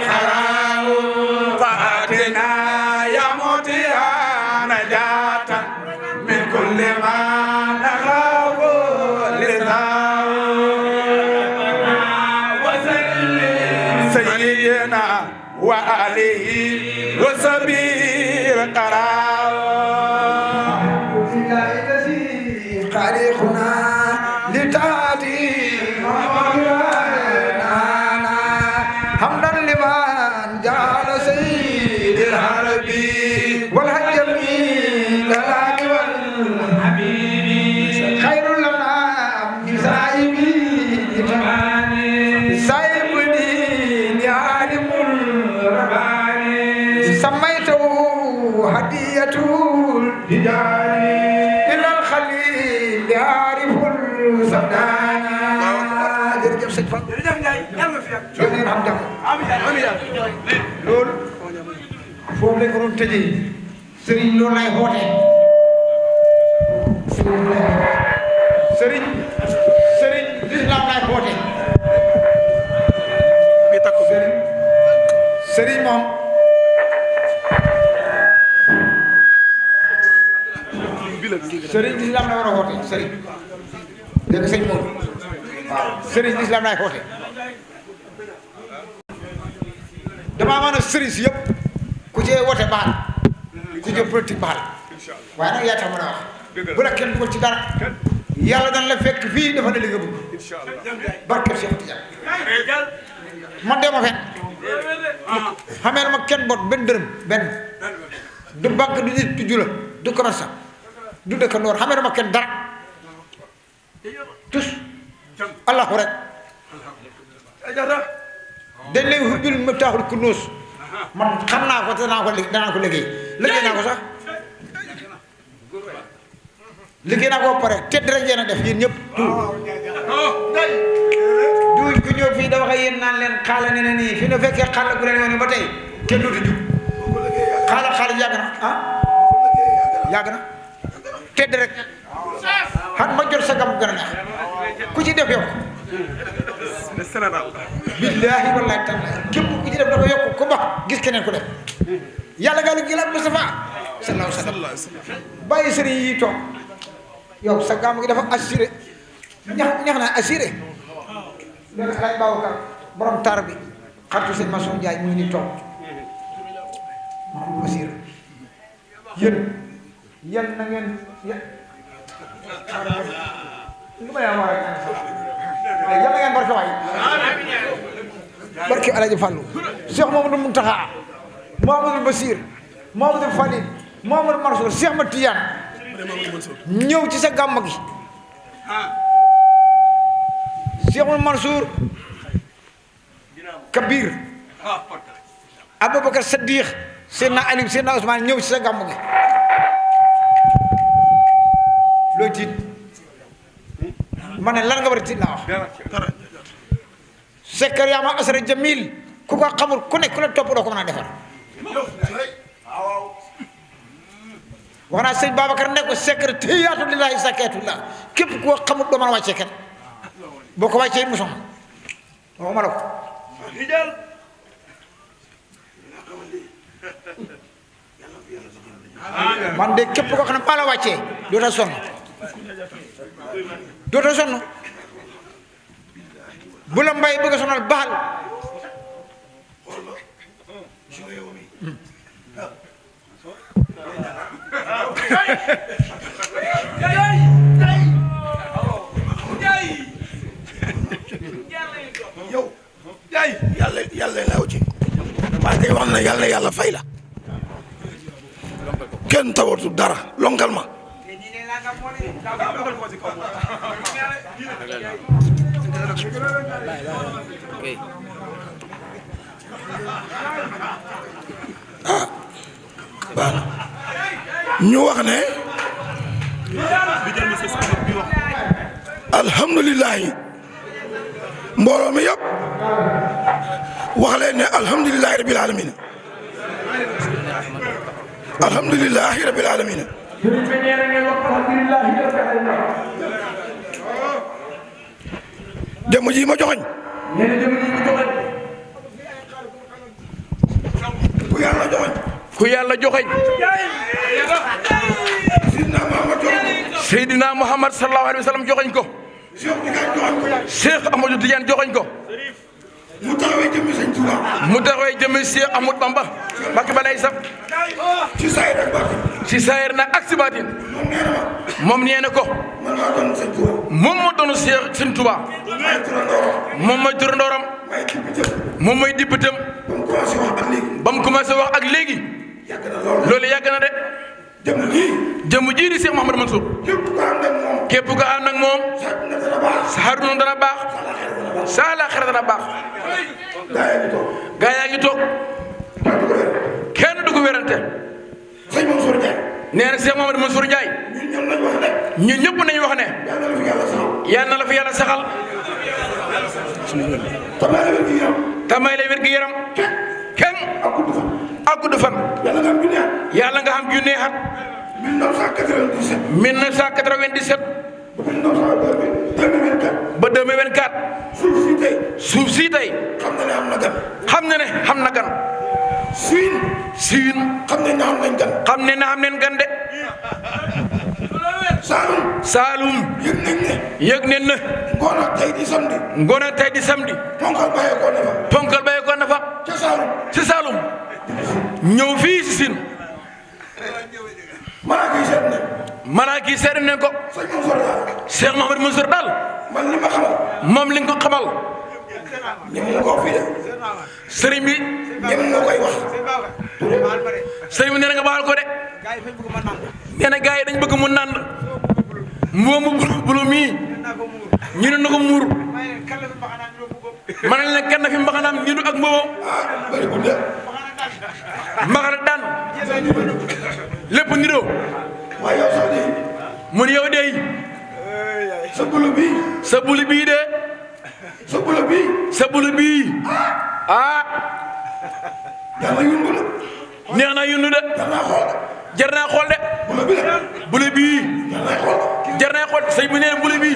خيرا فاتنا يا موتيا نجاة من كل ما نخاف لله وسلم سيدنا وآله وصحبه قرار خالقنا لتاتي حمدا لمن جعل سيد العرب والهجمي للعب والحبيب خير لنا من سائبي سائب دين عالم الرباني سميته هدية الهداية إلى الخليل عارف السبداني jërëjëf sëñ Fall jërëjëf Ndiaye yàlla na fi yàgg jërëjëf am jàmm amiin loolu foofu lañ ko doon tëjee sëriñ loolu lay xoote sëriñ l'islam lay xoote bi takku sëriñ moom sëriñ l'islam la war a xoote sëriñ dégg sëñ moom waaw sëriñ l'islam lay xoote damaa mën a sëriñ si yëpp ku ci wote baal ku ci politique baal waaye nag yaa tax mën a wax bu la kenn dugal ci dara yàlla dana la fekk fii dafa ne li nga bëgg barke Cheikh Tidiane man de ma fen xamee na ma kenn bot benn dërëm benn du banque du nit du jula du commerçant du dëkkandoor xamee na ma kenn dara tous allahu rek dañ lay hubbil ma taaxul ku nuus man xam naa ko te danaa ko liggéey naa ko sax liggéey naa ko ba pare tedd rek yéen a def yéen ñëpp duñ ku ñëw fii da wax yéen naan leen xaala ne ne nii fi ne fekkee xaala gu leen yoon ba tey kenn dootu jub xaala yàgg na yàgg na tedd rek xam ma jot sa gam gën a neex ku ci def yokk billaahi wallaahi taala képp ku ci def dafa yokk ku ba gis keneen ku def yàlla gaa lu gi la Mustafa sallallahu alayhi wa sallam bàyyi sëriñ yi toog yow sa gàmm gi dafa assuré ñax na assuré léegi alaaj Babacar borom taar bi xaritu sëñ Masson Ndiaye mu ngi nii toog Mahamadou Basir yéen na ngeen li ma yaa wax rek yal na ngeen barke waay barke Alaaji Fàllu Cheikh Mamadou Muntaxa Mahamadou Basir Mahamadou Falil Mahamadou Mansour Cheikh Mat Tidiane ñëw ci sa gàmm gi Cheikh Mansour Kabir Aboubacar Saddiq Seydina Aliou Seydina Ousmane ñëw ci sa gàmm gi loo tiit ma ne lan nga war a tiit laa wax sekkar yaa ma asara jamil ku ko xamul ku ne ku la topp doo ko mën a defar wax naa sëñ Babacar ne ko sekkar tiyaatu lillahi sakatullah képp ku ko xamul doo mën a wàccee kenn boo ko wàccee it mu soxla waxuma la ko man de képp koo xam ne baa la wàccee doota sonn bu la mbay bëgg a sonal baal yow yaay yàlla laaw ci maa ngi wax na yàlla fay la kenn tawatu dara lonkal ma baax na ñu wax ne alhamdulilahi mbooloo mi yëpp wax leen ne alhamdulilahi rabil alamin alhamdulilahi rabil alamin jëmm ji ma joxoñ nee na jëm ji mu joxoñ ku yàlla joxoñ ku yàlla joxoñ Seydina Muhammad sallallahu alayhi wa sallam joxoñ ko Cheikh Ahmadou Tidiane joxoñ ko mu taxawee jëmmi sëñ Touba mu taxawee jëmmi Cheikh Ahmadou Bamba Mbacké balay sax ci saayir ak baatin ci saayir na ak si baatin moom nee na ko man maa doon sëñ Touba moom moo doon Cheikh sëñ Touba maay turandooram moom mooy turandooram maay député moom mooy députéem ba mu commencé wax ak léegi ba mu commencé wax ak léegi yàgg na lool loolu yàgg na de jëm lii jëmm jii di Cheikh Mouhamadou Mansour képp ku ànd ak moom képp ko ànd ak moom sax na dana baax sa xarnu dana baax sa àllaaxira dana baax gaa yaa ngi toog gaa yaa ngi toog kenn du ko wérante sëñ Mansour Ndiaye nee na Cheikh Mouhamadou Mansour Ndiaye ñun ñoom lañ wax ne ñun ñëpp nañu wax ne yàlla na fi yàlla saxal yal na la fi yàlla saxal tamay la wér gi yaram tamay lay wér gi yaram kenn ak gudd fan ak gudd fan yàlla nga am junne at yàlla nga xam junne at 1997 1997 ba 2024 ba 2024 suuf si tey suuf sii tey xam na ne am na gan xam na ne xam na gan siin siin xam ne am nañ gan xam ne na am neen gan de Saalum Saalum yëg nañ ne yëg neen na ngoon ak tey di samedi ngoon ak tey di samedi ponkal bàyyeekoo ne fa ponkal bàyyi ko na fa ca Saalum ci Saalum ñëw fii si siin malaaka yi seet ne malaaka yi seetlu nañ ko sëñ Mansour daal Cheikh Mouhamadou Mansour daal man li ma xamal moom li nga ko xamal ñi mu ko fii de sëriñ bi ñi mu koy wax sëriñ bi nee na nga baal ko de nee na gars yi dañ bëgg mu nand moomu bulu mii ñu ne na ko muur ma ne leen kenn fi mbaxanaam ñu ak mboobam bëri bu de mbaxana daan lépp niroo waaye yow sax de mu ne yow dey sa bulu bii sa bulu bii de sa bulu bii sa bulu bii ah yàlla yundu la neex na yundu de jar naa xool de jar naa xool de bulu bi la bulu bii jar naa xool jar naa xool sëriñ bi nee na bulu bii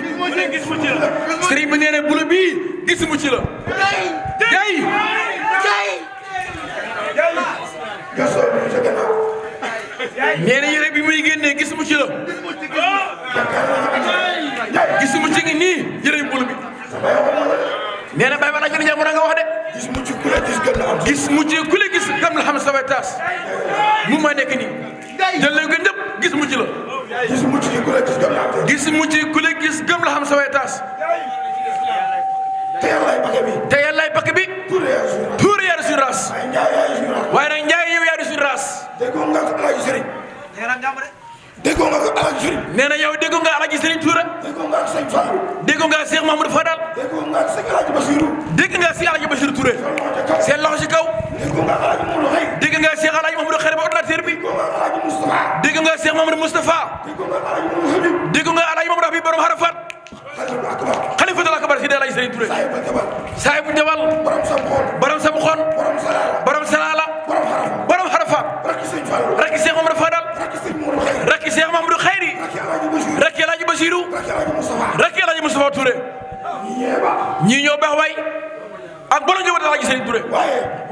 sëriñ bi nee na bulu bii gis mu ci la jay gasoo bi sa gannaaw nee na yére bi muy génnee gis mu ci la gis mu ci ngi nii yére bulu bi nee na bàyyi ma laaj nga nga wax de gis mu ci ku la gis gën a am gis mu ci ku la gis gam la xam sa way taas mu ma nekk nii jël leen ko ñëpp gis mu ci la gis mu ci ku la gis gën a am gis mu ci ku la gis gam la xam sa way taas te yàllaay bake bi te yàllaay pakk bi tuure yaa suura tuure yaa di suñu raas ay njaay yaa suura waaye nag njaay yow yaa di suñu raas déggoo nga ko alaaji sëriñ déggoo nga ko alaaji sëriñ nee na yow déggoo nga Alaaji Sëriñ Tuura déggoo nga ak sëñ Fallou déggoo nga Cheikh Mamadou Fadal déggoo nga ak sëñ Alaaji Basiru dégg nga si Alaaji Basiru Touré seen loxo si kaw déggoo nga alaaji Moudou Xëy dégg nga Cheikh Alaaji Mamadou Xare ba ordinateur bi déggoo nga alaaji Moustapha dégg nga Cheikh Mamadou Moustapha déggoo nga alaaji Moudou Habib dégg nga Alaaji Mamadou Habib borom Harafat xalifa akbar xalifatul akbar si Alaaji Sëriñ Touré saay ba jabal saay bu jabal borom sam xool borom sam xon borom salaala borom salaala borom xarafa borom Harafat rakki sëñ Fallou rakki Cheikh Mamadou Fadal rakki sëñ Moudou Xëy rakki Cheikh Mamadou Xayri rakki alaaji Basiru rakki Alaaji Basiru rakki alaaji Moustapha rakki Alaaji Moustapha Touré ñi ñee ba ñii ñoo baax waay ak borom ñëwat Alaaji Sëriñ Touré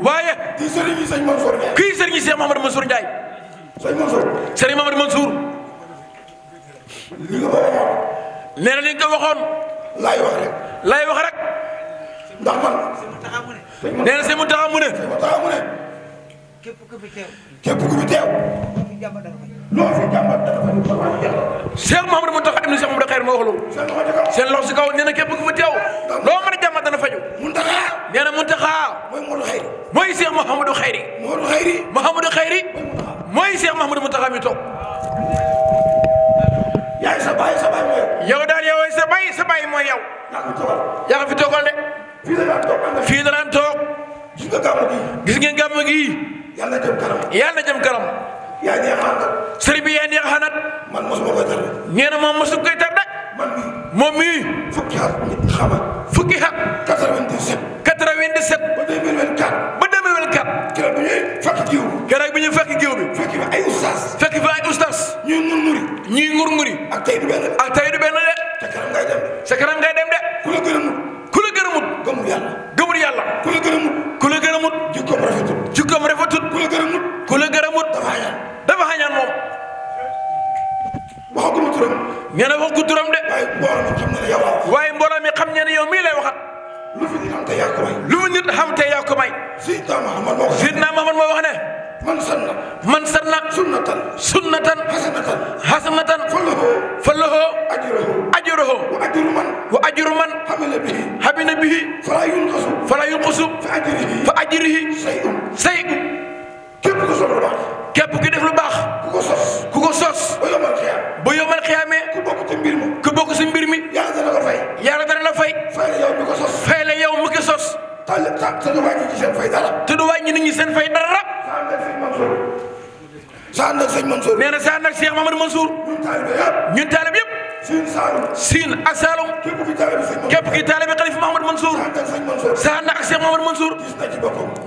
waaye di sëriñ yi sëñ Mansour Ndiaye kii sëriñ Cheikh Mamadou Mansour Ndiaye sëñ Mansour sëriñ Mamadou Mansour li nga ko waxoon nee na li nga ko waxoon laay wax rek lay wax rek ndax man nee na sëñ Mountakha mu ne ma taxa mu ne képp ku fi teew loo fi jàmbat dafa Cheikh Mamadou Mountakha ibn Cheikh Mamadou Khayr moo wax loolu seen loxo ci kaw seen loxo si kaw nee na képp ku fi teew loo mën a jàmbat dana faju Mountakha nee na Mountakha mooy Modou Xayri mooy Cheikh Mouhamadou Khayri Modou Xayri Mouhamadou Khayri mooy Cheikh Mamadou Mountakha mi toog yaay sa baay mooy yow daal yow sa baay mooy yow yaa ko toogal yaa ko fi toogal de fii la daan toog ànd ak fii danaan toog gis nga gàmmu gi gis ngeen gàmm gi yàlla jëm kanam yàlla na jëm kanam yaa neex a àndal sëriñ bi yaa neex xanat man mosuma koy tar nee na moom mosu koy tar de man mii moom mii fukki at xama fukki at 97 97 ba 2024 ba 2024 keroog bi ñuy fekk jiw keroog bi ñu fekk géew bi fekk fi ay ustaas fekk fa ay ustaas ñuy nurmuri ñuy ngur-nguri ak tey du benn ak tey du benn de te kanam ngay dem sa kanam ngay dem de ku la gën a mut ku la gën a mut gëmul yàlla te yaa ko may. lu mu nit xam te yaa ko may. Seydina Muhammad moo ko. Seydina Muhammad moo wax ne. man sanna. sunnatan. hasanatan. falahu. ajruhu. wa ajru man. hamila bihi. fala yunqasu. fa ajrihi. say'un. képp ki def lu baax. ku ko sos. ba yomal xiyaame. ku bokk ci mbir mi. yàlla dana la fay. fay la yow mi ko sos. te du wàññi nit ñi seen fay dara. sa ànd ak sëñ Mansour. nee na sa ànd ak Cheikh Mamadou Mansour. ñun taalib yëpp. Siin ak Saalum. képp ki taalibe Xalifa Mamadou Mansour. sa ànd ak Cheikh Mamadou Mansour.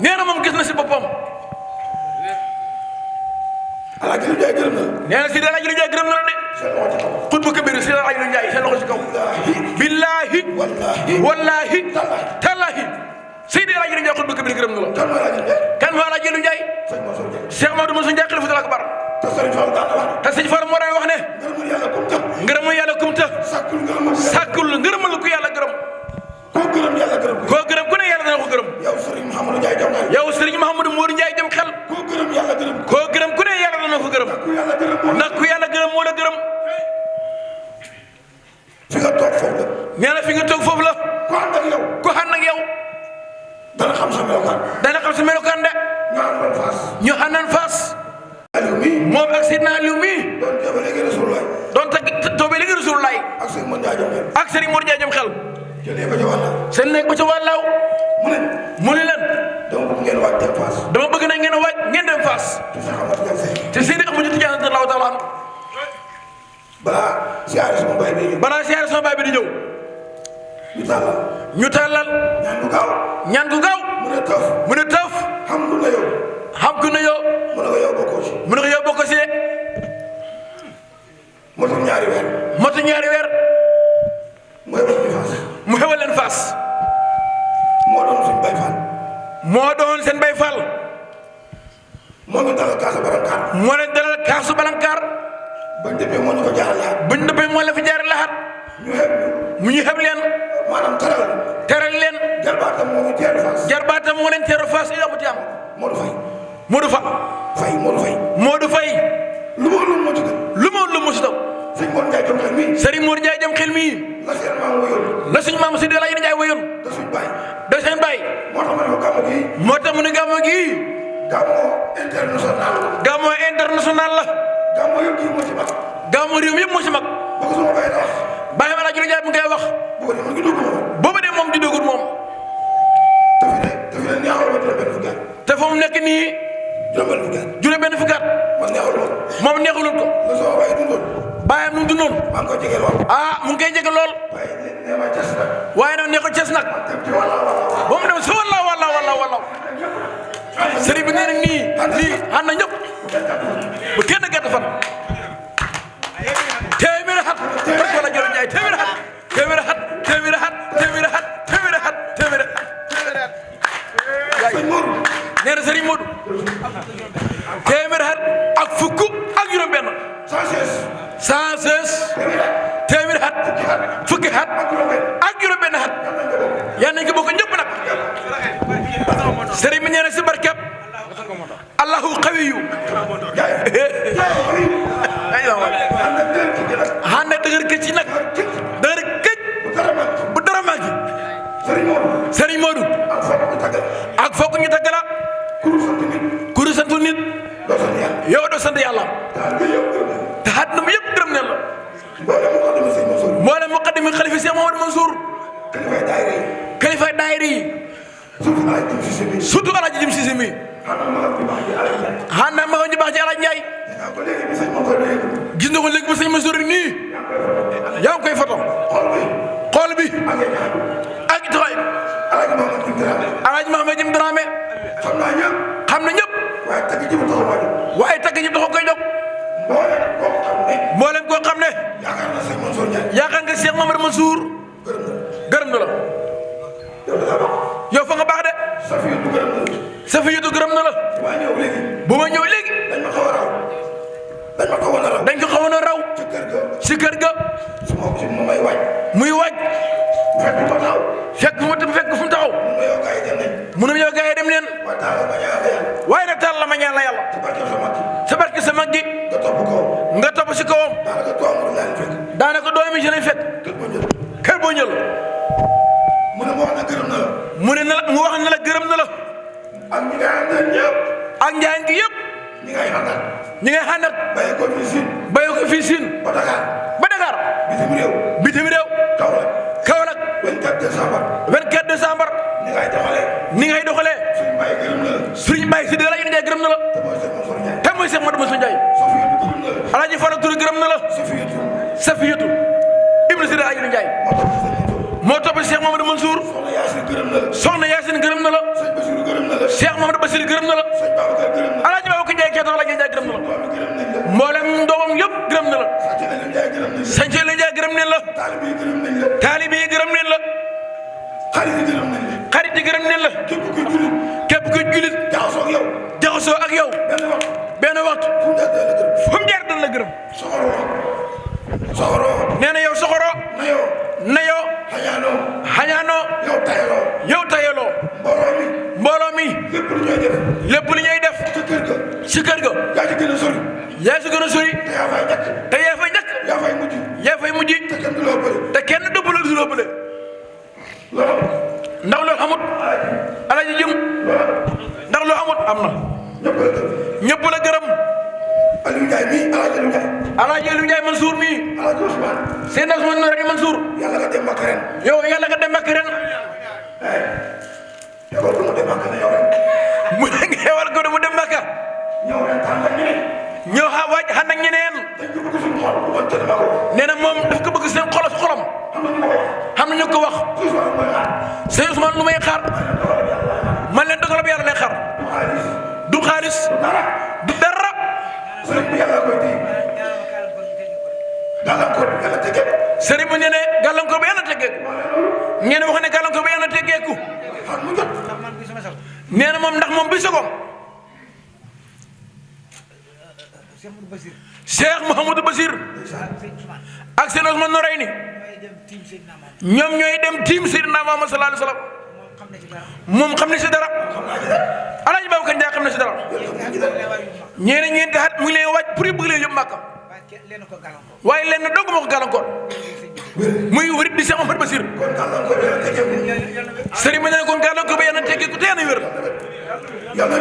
nee na moom gis na si boppam. Alaaji Lu Njaay gërëm na. nee na si Alaaji Lu Njaay gërëm na la de. xutba kabiru si Alaaji Lu Njaay seen loxo si kaw. billaahi. wallaahi. tallaahi. Seydi Alaaji Lu Njaay xutba kabiru gërëm na la. kan moo Alaaji Lu Njaay. Cheikh Mamadou Mansour Njaay xalifatul akbar. te sëñ Fall moo daan wax ne. ngërëmal yàlla kum ta. sàkkul ngërëmal ku yàlla gërëm. koo gërëm ku ne yàlla dana ko gërëm. yow Serigne Mouhamadou Modou Ndiaye jëm xel. koo gërëm ku ne yàlla dana ko gërëm. ndax ku yàlla gërëm moo la gërëm. fi nga toog foofu la. nee na fi nga toog foofu la. ku ànd ak yow. dana xam sa melokaan. dana xam sa melokaan de. ñu àndaan Fass. moom ak Seydina Aliou mi. doon toobee léegi Rasulullaay. ak Serigne Mor Ndiaye jëm xel. seen nekk ba ca wàllaaw. mu ne leen. dama bëgg na ngeen waaj ngeen dem Fass. te Seydi Ahmadou Tidiane radiyallaahu taala anhu. balaa siyaare sama baay bi di ñëw. ñu tàllal. ñaan gu gaaw. mu ne tëf. xam ku ne yow. mu ne ko yow bokkoo si de. motu ñaari weer. mu xewal leen Fass. moo doon suñu bay faal. moo doon seen bay faal. moo ñu dalal Kaasu Balankaar. moo leen dalal Kaasu Balankaar. bañ dëppee moo ñu ko jaarale laxat. buñ dëppee moo la fi jaarale laxat. mu ñu xeb leen. maanaam teral leen. jarbaatam moo ñu teeru Fass. jarbaatam moo leen teeru Fass yokkute am. Modou Faye. lu moo ci gën. lu moo ci daw. Serigne Mor Ndiaye jëm xel mi. la suñu maam Seydi Alaaji Njaay woyoon. da seen baay. moo tax mu ne gàmmu gi. gàmmu international la. gàmmu réew mi yëpp moo ci mag. Baye Alaaji Njaay mu ngi koy wax. booba de moom di dogul moom. te fa mu nekk nii. juróom-benn fukki at. moom neexulul ko. baayam nu mu dundoon. mu ngi koy jege lool. waaye nag neexul ces nag. ba mu dem si walla. sëriñ bi nee na nii lii ànd na ñëpp. ba kenn gàtt fan. téeméeri xat. rek wala Jolof Njaay téeméeri xat. nee na Serigne Modou. téeméeri xat ak fukk ak juróom-benn. 116. téeméeri xat. fukki xat ak juróom-benn xat. yal nañu ko bokk ñëpp nag. Serigne bi nee na si barkeb. Allahu qawiyu. ànd ak dëgër këcc nag. dëgër këcc. bu dara manqué. Serigne Modou. ak foog ñu tagg la. kuru santu nit. yow doo sant yàlla. te àdduna bi yëpp gërëm ne la. mboolem muqaddimi xalifa Cheikh Mamadou Mansour. kalifa daayira yi. surtout Alaaji Jim Sise mi. xanaa ma ko ñu baax ci Alaaji Njaay. gis nga ko léegi ba sëñ Mansour nii. yaa ngi koy foto. xool bi. ak taxawaay. Alaaji Mahamad Jim Dramé. xam na ñëpp. waaye tagg ji taxaw koy jóg. mboolem koo xam ne. yaakaar nga Cheikh Mamadou Mansour. gërëm na la. yow fa nga baax de. Safiyatu gërëm na la. bu ma ñëw léegi. dañ ko xawoon a raw. si kër ga. muy waaj. fekk fu mu taxaw. si kawam daanaka doomi si lañ fekk kër boo ñël mu ne mu wax na gërëm na la. mu wax na la gërëm na la ak ñi ngay àndal ñëpp. ak njaay ngi yëpp ñi ngay àndal. ñi ngay àndal bàyyi ko fii Siin. bàyyi ko fii Siin ba Dakar. ba Dakar bitim réew Kaolack 24 décembre. 24 décembre ni ngay doxalee Serigne Baye si de la Ndiaye gërëm na la te mooy Cheikh Modou Moussa Ndiaye Alaaji Fara Touré gërëm na la Safiyatu Ibnu Sidi Ayib Ndiaye moo topp Cheikh Mamadou Mansour soxna Yacine gërëm na la Cheikh Mamadou Bassir gërëm na la Alaaji Babacar Ndiaye keeto la Ndiaye gërëm na la mboolem doomam yëpp gërëm na la Sanche la Ndiaye gërëm neen la taalibe yi gërëm neen la xarit yi gërëm neen la képp kuy julit jaxasoo ak yow benn waxtu fu mu jaar dana la gërëm nee na yow soxoro na yow xañaanoo yow tayaloo mbooloo mi lépp lu ñuy def ci kër ga yaa si gën a sori te yaa fay njëkk yaa fay mujj te kenn dëppale du lëppale ndax loo xamut Alaaji Jëm ndax loo xamut am na ñëpp la gërëm Aliou Ndiaye mii Alaaji Aliou Ndiaye Mansour mii seen Ousmane Nouré Mansour yàlla nga dem Makka ren. yow yàlla nga dem Makka ren mu ne nga xewal ko mu dem Makka ñëw waaj xànd ak ñeneen nee na moom daf ko bëgg seen xolam xam na ñu ko wax sëñ Ousmane lu may xaar man leen dogal bi yàlla lay xaar du xaalis du dara sëriñ bi nee ne gàllankoor ba yàlla teggeeku ñeneen wax ne gàllankoor ba yàlla teggeeku nee na moom ndax moom bi sogom Cheikh Mouhamadou Bassir ak seen Ousmane Noreyni ñoom ñooy dem tiim Seydina Muhammad sallallahu alayhi wa sallam moom xam ne si dara Alaaji Babacar Ndiaye xam ne si dara ñeene ñeenti at mu ngi leen waaj pour bëgg leen yóbbu Màkka waaye lenn dong moo ko gàllankoor muy wërit di Cheikh Mouhamadou Bassir sëriñ bi ne kon gàllankoor ba yàlla teggee ku teel a wér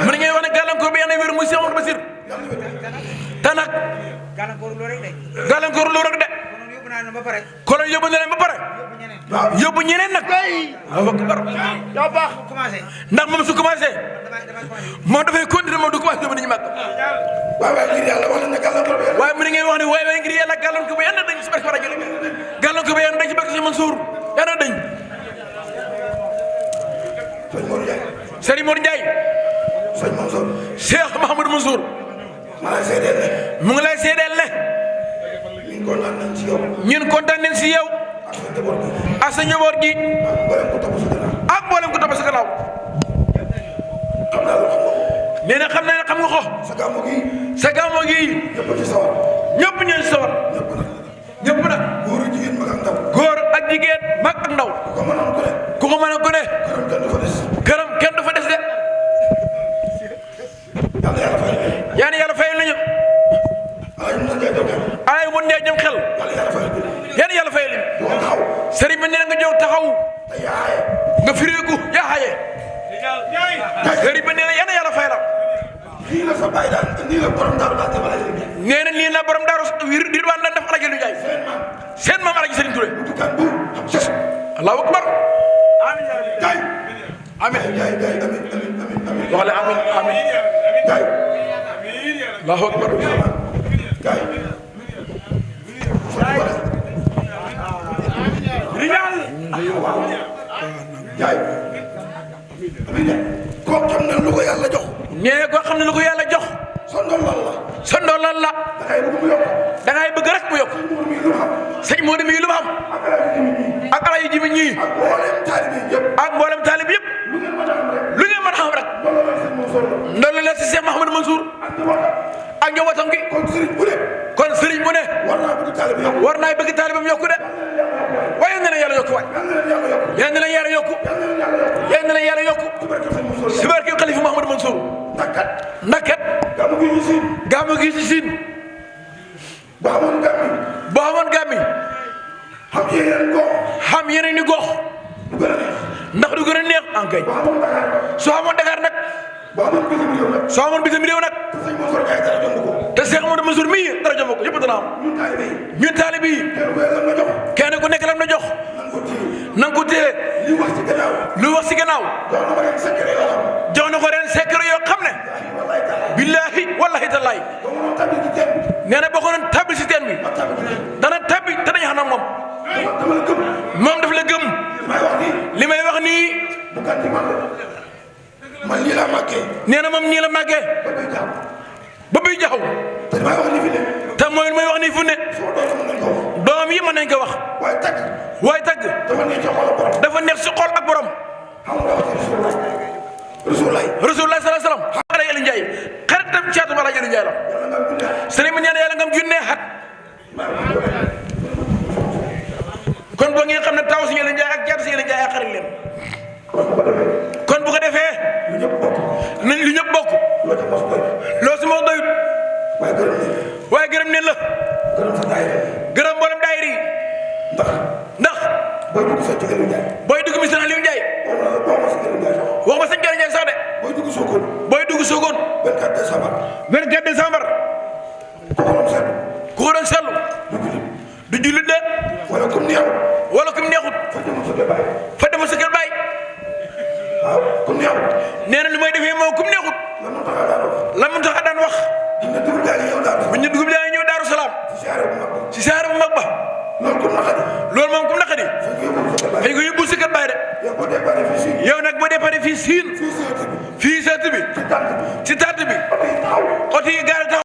mu ne ngay wax ne gàllankoor ba yàlla wér muy Cheikh Mouhamadou Bassir te nag gàllankoor loolu rek de konoon yóbbu na leen ba pare yóbbu ñeneen nag yaa baax ndax moom su commencé moom dafay continuer moom du commencé yóbbu nañu màgg waaye mu ne ngay wax ne waaye ngir yàlla gàllankoor ba yàlla dañ si barke rajo gàllankoor ba yàlla dañ si barke si Mansour yàlla dañ Serigne Mor Ndiaye Cheikh Mahamadou Mansour mu ngi lay seedeel ne ñun kontaan nañ si yow ak sa njaboot gi ak mboolem ko topp sa gannaaw nee na xam nga ko sa gàmmu gi ñëpp ñooy si sawar ñëpp nag góor ak jigéen mag ak ndaw ku ko mën a gone këram kenn du fa des de yaa ni yàlla fayal nañu ay mun nee jëm xel yaa ni yàlla fayal nañu sëriñ bi nee nga ñëw taxaw nga firéeku yaa xaye sëriñ bi nee na yaa ni yàlla fayal nee na nii la borom daaru wir di waan daan def Alaaji Lu Njaay seen maam Alaaji Sëriñ Touré allahu akbar amin waxale amin amin allahu akbar rijal koo xam ne lu ko yàlla jox nee koo xam ne lu ko yàlla jox sa ndolal la da ngay bëgg rek mu yokk sëñ Modou mi lu ma xam ak Alaaji Jimi ñii ak mboolem taalib yëpp lu ngeen mën a xam rek ndol la si Cheikh Mouhamadou Mansour ak njabootam gi kon sëriñ bu ne war naa bëgg taalibam yokku de waaye na leen yàlla yokku waay yéen na leen yàlla yokku yéen na leen yàlla yokku si barke Xalifa Mouhamadou Mansour ndax kat gàmmu gi ci Siin boo xamoon gàmmi. boo xamoon gàmmi. xam yeneen gox. xam yeneen i gox. du gën a neex. ndax du gën a neex en kay. boo xamoon Dakar. soo xamoon Dakar nag. boo xamoon bitim réew nag. soo xamoon bitim réew nag. te sëñ Mansour Gaye dara jomb ko. te Cheikh Modou Mansour mii dara jomb ko yëpp dana am. ñun taalibe yi. ñun taalibe yi. kenn ku ne lam la jox. kenn ku nekk lam la jox. na nga ko téye. na nga ko téye. li wax ci gannaaw. lu wax si gannaaw. jox na ko ren secret yoo xam. jox na ko ren secret yoo xam ne. billahi wallahi tallahi. boo mënoon tabbi ci teen. nee na boo ko doon tabbi si teen bi. ma tabbi ci teen. dana tabbi te dañu xam ne moom. dama la gëm. moom daf la gëm. li may wax nii. li may wax nii. bu gàtt man la. man lii laa màggee. nee na moom nii la màggee. ba bay jàpp. ba buy jaxaw. te li may wax nii fi ne. te mooy li may wax nii fu ne. soo doon mën nañ ko wax. doom yi mën nañ ko wax. waaye tagg. waaye tagg. dafa neex ci xol ak borom. dafa neex si xol ak borom. xam nga wax ci Rasulullah. Rasulullah. Rasulullah sallallahu alayhi wasallam. xale Yàlla Njaay xaritam caatu Bala Yàlla Njaay la. yàlla nga dundee. sëriñ bi ñaan yàlla ngam junnee xat. kon boo ngeen xam ne taw si Yàlla Njaay ak caatu si Yàlla Njaay ak xarit leen. kon bu ko defee. lu ñëpp bokk. nañ lu ñëpp bokk. loo ca mos doy. loo si moo doyut. waaye gërëm nañ. waaye gërëm neen la. gërëm sa daayira. gërëm mboolem daayira yi. ndax. booy dugg sa ci Aliou Ndiaye. booy dugg mi Aliou Ndiaye. wax ma sa Aliou Ndiaye sax. wax ma sëñ Aliou Ndiaye sax de. booy dugg Sokone. booy dugg Sokone. 24 décembre. 24 décembre. ku ko doon seetlu. ku ko doon seetlu. du jullit de. wala comme neexut. wala comme neexut. fa demoon sa kër baay. fa demoon sa kër baay. waaw comme neexut. nee na lu may defee moom comme neexut. lan moo tax a daan wax. la mu tax a daan wax. buñ ne dugub daa ngi ñëw Daaru. buñ ne dugub daa ngi ñëw Daaru Salaam. ci saare bu mag ba. ci saare bu mag ba. loolu comme naqari. loolu moom comme naqari. fañ ko yóbbu sa kër baay. fañ ko yóbbu sa kër baay de. yow boo déparé fii Siin. yow nag boo déparé fii Siin. fii seet bi. fii seet bi. ci tànt bi. ci tànt bi. oto yi taxaw. oto yi gaare taxaw.